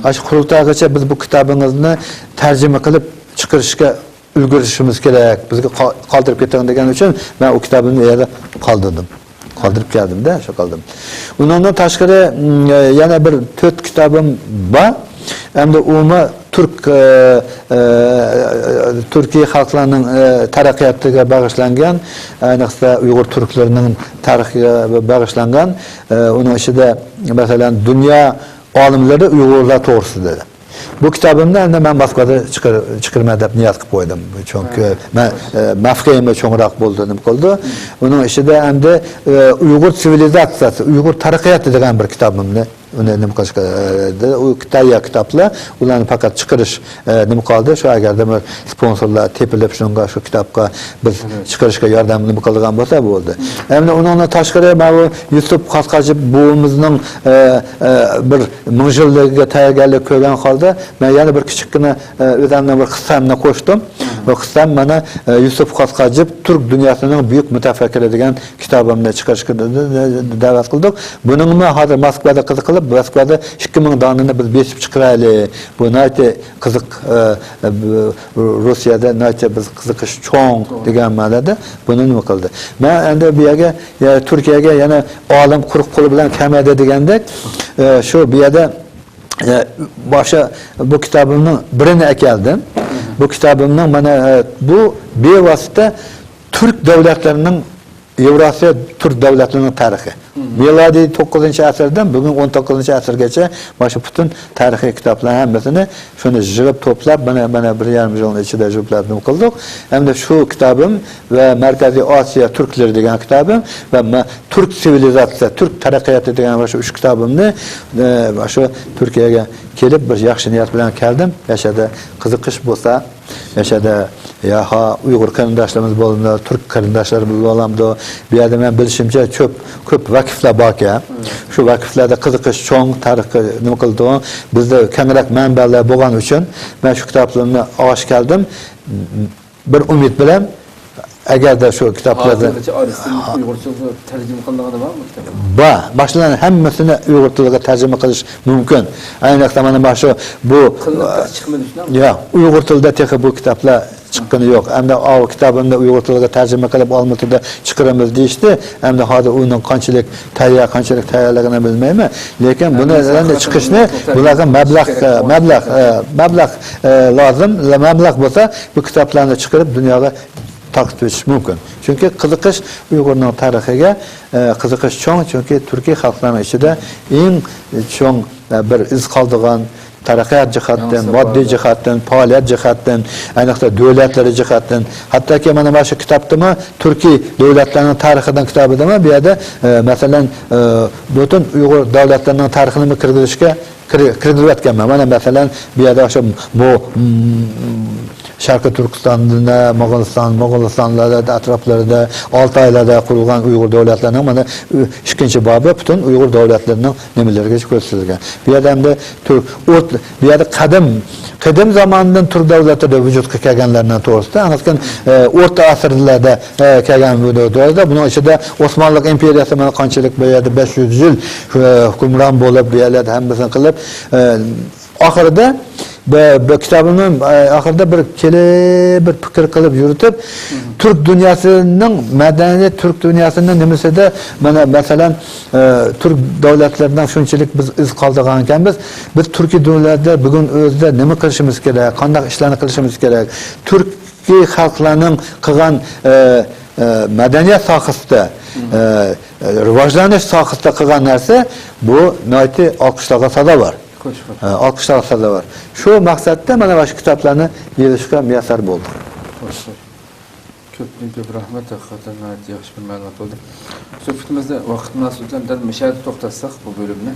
ئاشۇ قۇرۇلتايغىچە بىز بۇ كىتابىڭىزنى تەرجىمە قىلىپ چىقىرىشقا ئۈلگۈرۈشىمىز كېرەك، بىزگە قا-، قالدۇرۇپ كېتىڭ دېگەن ئۈچۈن مەن ئۇ كىتابىمنى ئۇ يەردە قالدۇردۇم. قالدۇرۇپ كەلدىم-دە، شۇ قالدىم. ئۇنىڭدىن تاشقىرى، م، يەنە بىر تۆت كىتابىم بار. ئەمدى ئۇمۇ تۈرك، ئە، ئە، تۈركىي خەلقلەرنىڭ، ئە، تەرەققىياتىغا باغىشلانغان، ئەينەكسە ئۇيغۇر تۈركلىرىنىڭ تارىخىغا باغىشلانغان، ئە، ئۇنىڭ ئىچىدە، مەسىلەن، دۇنيا ئالىملىرى ئۇيغۇرلار توغرىسىدا. بۇ كىتابىمنى ئەمدى مەن موسكۋادا چىقىر-، چىقىرىمەن دەپ نىيەت قىلىپ قويدۇم. چۈنكى مەن، ئە، مەفھۇمى چوڭراق بولدى، نېمە قىلدى. ئۇنىڭ ئىچىدە ئەمدى، ئە، ئۇيغۇر سىۋىلىزاتسىيەسى، ئۇيغۇر تەرەققىياتى دېگەن بىر كىتابىمنى، ئۇنى نېمە قىلىشقا، ئە، ئۇ تەييار كىتابلار، ئۇلارنى پەقەت چىقىرىش، ئە، نېمە قالدى. شۇ ئەگەردە بىر سپونسورلار تېپىلىپ، شۇنىڭغا شۇ كىتابقا بىز چىقىرىشقا ياردەم نېمە قىلىدىغان بولسا بولدى. ئەمدى ئۇنىڭدىن تاشقىرى، ماۋۇ يۈسۈپ قاسقاجىپ بوۋىمىزنىڭ، ئە، ئە، بىر مىڭ يىللىقىغا تەييارلىق كۆرگەن ھالدا، مەن يەنە بىر كىچىككىنە، ئە، ئۆزۈمنىڭ بىر قىسسەمنى قوشتۇم. بۇ قىسسەم مانا، ئە، يۈسۈپ قاسقاجىپ تۈرك دۇنياسىنىڭ بۈيۈك مۇتەپەككىرى دېگەن كىتابىمنى چىقىرىشقا د-، د-، د-، دەۋەت قىلدۇق. بۇنىڭمۇ ھازىر موسكۋادا قىزىقىلىپ، موسكۋادا ئىككى مىڭ دانىنى بىز بېسىپ چىقىرايلى. بۇ ناھايىتى قىزىق، ئە، ئە، بۇ روسىيەدە ناھايىتى بىز قىزىقىش چوڭ دېگەن مەنىدە بۇنى نېمە قىلدى. مەن ئەمدى بۇ يەرگە، يە، تۈركىيەگە يەنە ئالىم قۇرۇق قولى بىلەن كەلمەيدۇ دېگەندەك، ئە، شۇ بۇ يەردە، ئە، باشا بۇ كىتابىمنىڭ بىرىنى ئەكەلدىم. بۇ كىتابىمنىڭ مانا، ئە، بۇ بىۋاسىتە تۈرك دۆلەتلىرىنىڭ، يېۋراسىيا تۈرك دۆلەتلىرىنىڭ تارىخى. مىلادىي توققۇزىنچى ئەسىردىن بۈگۈن ئون توققۇزىنچى ئەسىرگىچە مانا شۇ پۈتۈن تارىخىي كىتابلار ھەممىسىنى شۇنى يىغىپ توپلاپ، مانا، مانا بىر يېرىم يىلنىڭ ئىچىدە يىغىپ نېمە قىلدۇق. ئەمدى شۇ كىتابىم ۋە مەركەزىي ئاسىيا تۈركلىرى دېگەن كىتابىم ۋە مە-، تۈرك سىۋىلىزاتسىيە، تۈرك تەرەققىياتى دېگەن مانا شۇ ئۈچ كىتابىمنى، ئە، مانا شۇ تۈركىيەگە كېلىپ بىر ياخشى نىيەت بىلەن كەلدىم. يەنە قىزىقىش بولسا، يەنە، يا ھا، ئۇيغۇر قېرىنداشلىرىمىز بولىدۇ، تۈرك قېرىنداشلىرىمىز بولامدۇ؟ بۇ يەردە مەن بىلىشىمچە كۆپ، كۆپ ۋەكىفلەر باركەن. شۇ ۋەكىفلەردە قىزىقىش چوڭ، تارىخقا نېمە قىلىدۇ. بىزدە كەڭرەك مەنبەلەر بولغان ئۈچۈن مەن شۇ كىتابلىرىمنى ئاغاش كەلدىم. بىر ئۈمىد بىلەن، ئەگەردە شۇ كىتابلاردا ھازىرغىچە ئارىستىن ئۇيغۇرچىغا تەرجىمە قىلىنغىنى بارمۇ كىتاب؟ بار. ماشۇلارنىڭ ھەممىسىنى ئۇيغۇر تىلىغا تەرجىمە قىلىش مۇمكىن. ئەينەكتە مانا، مانا شۇ، بۇ، قىلىنىپ چىقمىدى شۇنداقمۇ؟ يا، ئۇيغۇر تىلىدا تېخى بۇ كىتابلار چىققىنى يوق. ئەمدى ئاۋۇ كىتابىمنى ئۇيغۇر تىلىغا تەرجىمە قىلىپ ئالمۇتىدا چىقىرىمىز دېيىشتى. ئەمدى ھازىر ئۇنىڭ قانچىلىك تەييار، قانچىلىك تەييارلىقىنى بىلمەيمەن. لېكىن بۇنى ئەمدى ئەمدى چىقىشنى، بۇلارغا مەبلەغ، مەبلەغ، مەبلەغ، ئە، لازىم. مەبلەغ بولسا بۇ كىتابلارنى چىقىرىپ دۇنياغا تارقىتىۋېتىش مۇمكىن. چۈنكى قىزىقىش ئۇيغۇرنىڭ تارىخىغا، ئە، قىزىقىش چوڭ. چۈنكى تۈركىي خەلقلەرنىڭ ئىچىدە ئەڭ چوڭ، ئە، بىر ئىز قالدۇرغان، تەرەققىيات جەھەتتىن، ماددىي جەھەتتىن، پائالىيەت جەھەتتىن، ئەينەكتە دۆلەتلىرى جەھەتتىن، ھەتتاكى مانا، مانا شۇ كىتابتىمۇ تۈركىي دۆلەتلەرنىڭ تارىخىدىن كىتابىدىمۇ بۇ يەردە، ئە، مەسىلەن، ئە، پۈتۈن ئۇيغۇر دۆلەتلىرىنىڭ تارىخىنىمۇ كىرگۈزۈشكە كىر-، كىرگۈزۈۋەتكەنمەن. مانا، مەسىلەن، بۇ يەردە ئاشۇ مو-، م-، شەرقىي تۈركىستاندا، موغۇلىستان، موغۇلىستانلاردا، ئەتراپلىرىدا، ئالتايلاردا قۇرۇلغان ئۇيغۇر دۆلەتلىرىنىڭ مانا، ئۈ-، ئىككىنچى بابى پۈتۈن ئۇيغۇر دۆلەتلىرىنىڭ نېمىلىرىگە كۆرسىتىلگەن. بۇ يەردە ئەمدى تۈر-، ئۇ-، بۇ يەردە قەدىم، قەدىم زاماندىن تۈرك دۆلەتلىرى ۋۇجۇدقا كەلگەنلەرنىڭ توغرىسىدا، ئەڭ ئاساسەن، ئە، ئورتا ئەسىرلەردە، ئە، كەلگەن بۇ دۆلەتلەر. بۇنىڭ ئىچىدە ئوسمانلىق ئىمپېرىيەسى مانا قانچىلىك بۇ يەردە بەش يۈز يىل، ئە، ھۆكۈمران بولۇپ، بۇ يەرلەردە ھەممىسىنى قىلىپ، ئە، ئاخىرىدا بۇ، بۇ كىتابىمنىڭ، ئە، ئاخىرىدا بىر كېلىپ، بىر پىكىر قىلىپ يۈرۈتۈپ، تۈرك دۇنياسىنىڭ مەدەنىيەت، تۈرك دۇنياسىنىڭ نېمىسىدە، مانا، مەسىلەن، ئە، تۈرك دۆلەتلىرىنىڭ شۇنچىلىك بىز ئىز قالدۇرغان ئىكەنمىز، بىز تۈركىي دۆلەتلەر بۈگۈن ئۆزىدە نېمە قىلىشىمىز كېرەك، قانداق ئىشلارنى قىلىشىمىز كېرەك، تۈركىي خەلقلەرنىڭ قىلغان، ئە، ئە، مەدەنىيەت ساھەسىدە، ئە، ئە، راۋاجلىنىش ساھەسىدە قىلغان نەرسە، بۇ ناھايىتى ئالقىشلارغا سازاۋەر. خوش، خوش. ئە، ئالقىشلارغا سازاۋەر. شۇ مەقسەتتە مانا مۇشۇ كىتابلارنى يېزىشقا مۇيەسسەر بولدۇق. خوش، خوش. كۆپتىن كۆپ رەھمەت، ھەقىقەتەن ناھايىتى ياخشى بىر مەلۇمات بولدى. سۆھبىتىمىزنى ۋاقىت مۇناسىۋىتى بىلەن دەل مۇشۇ يەردە توختاتساق بۇ بۆلۈمنى.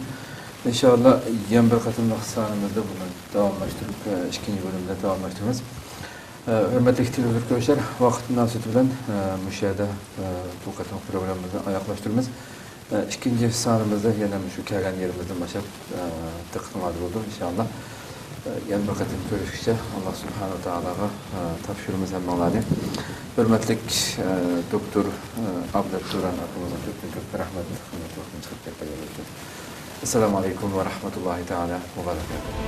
ئىنشاللا يەنە بىر قېتىملىق سانىمىزدا بۇنى داۋاملاشتۇرۇپ، ئىككىنچى بۆلۈمدە داۋاملاشتۇرىمىز. ھۆرمەتلىك تېلېۋىزور كۆرۈشلەر، ۋاقىت مۇناسىۋىتى بىلەن مۇشۇ يەردە بۇ قېتىمقى پروگراممىمىزنى ئاياغلاشتۇرىمىز. ئىككىنچى سانىمىزدا يەنە مۇشۇ كەلگەن يېرىمىزدىن باشلاپ دىققىتىڭلاردا بولىدۇ، ئىنشائاللا. يەنە بىر قېتىم كۆرۈشكىچە ئاللا سۇبھانەھۇ ۋە تائالاغا تاپشۇرىمىز ھەممىڭلارنى. ھۆرمەتلىك دوكتور ئابلەت تۇران ئاكىمىزغا كۆپتىن كۆپ رەھمەت، قىممەتلىك ۋاقتىنى چىقىرىپ كەلگەنلىكى ئۈچۈن. ئەسسالامۇ ئەلەيكۇم ۋە رەھمەتۇللاھى تائالا ۋە بەرەكاتۇھۇ.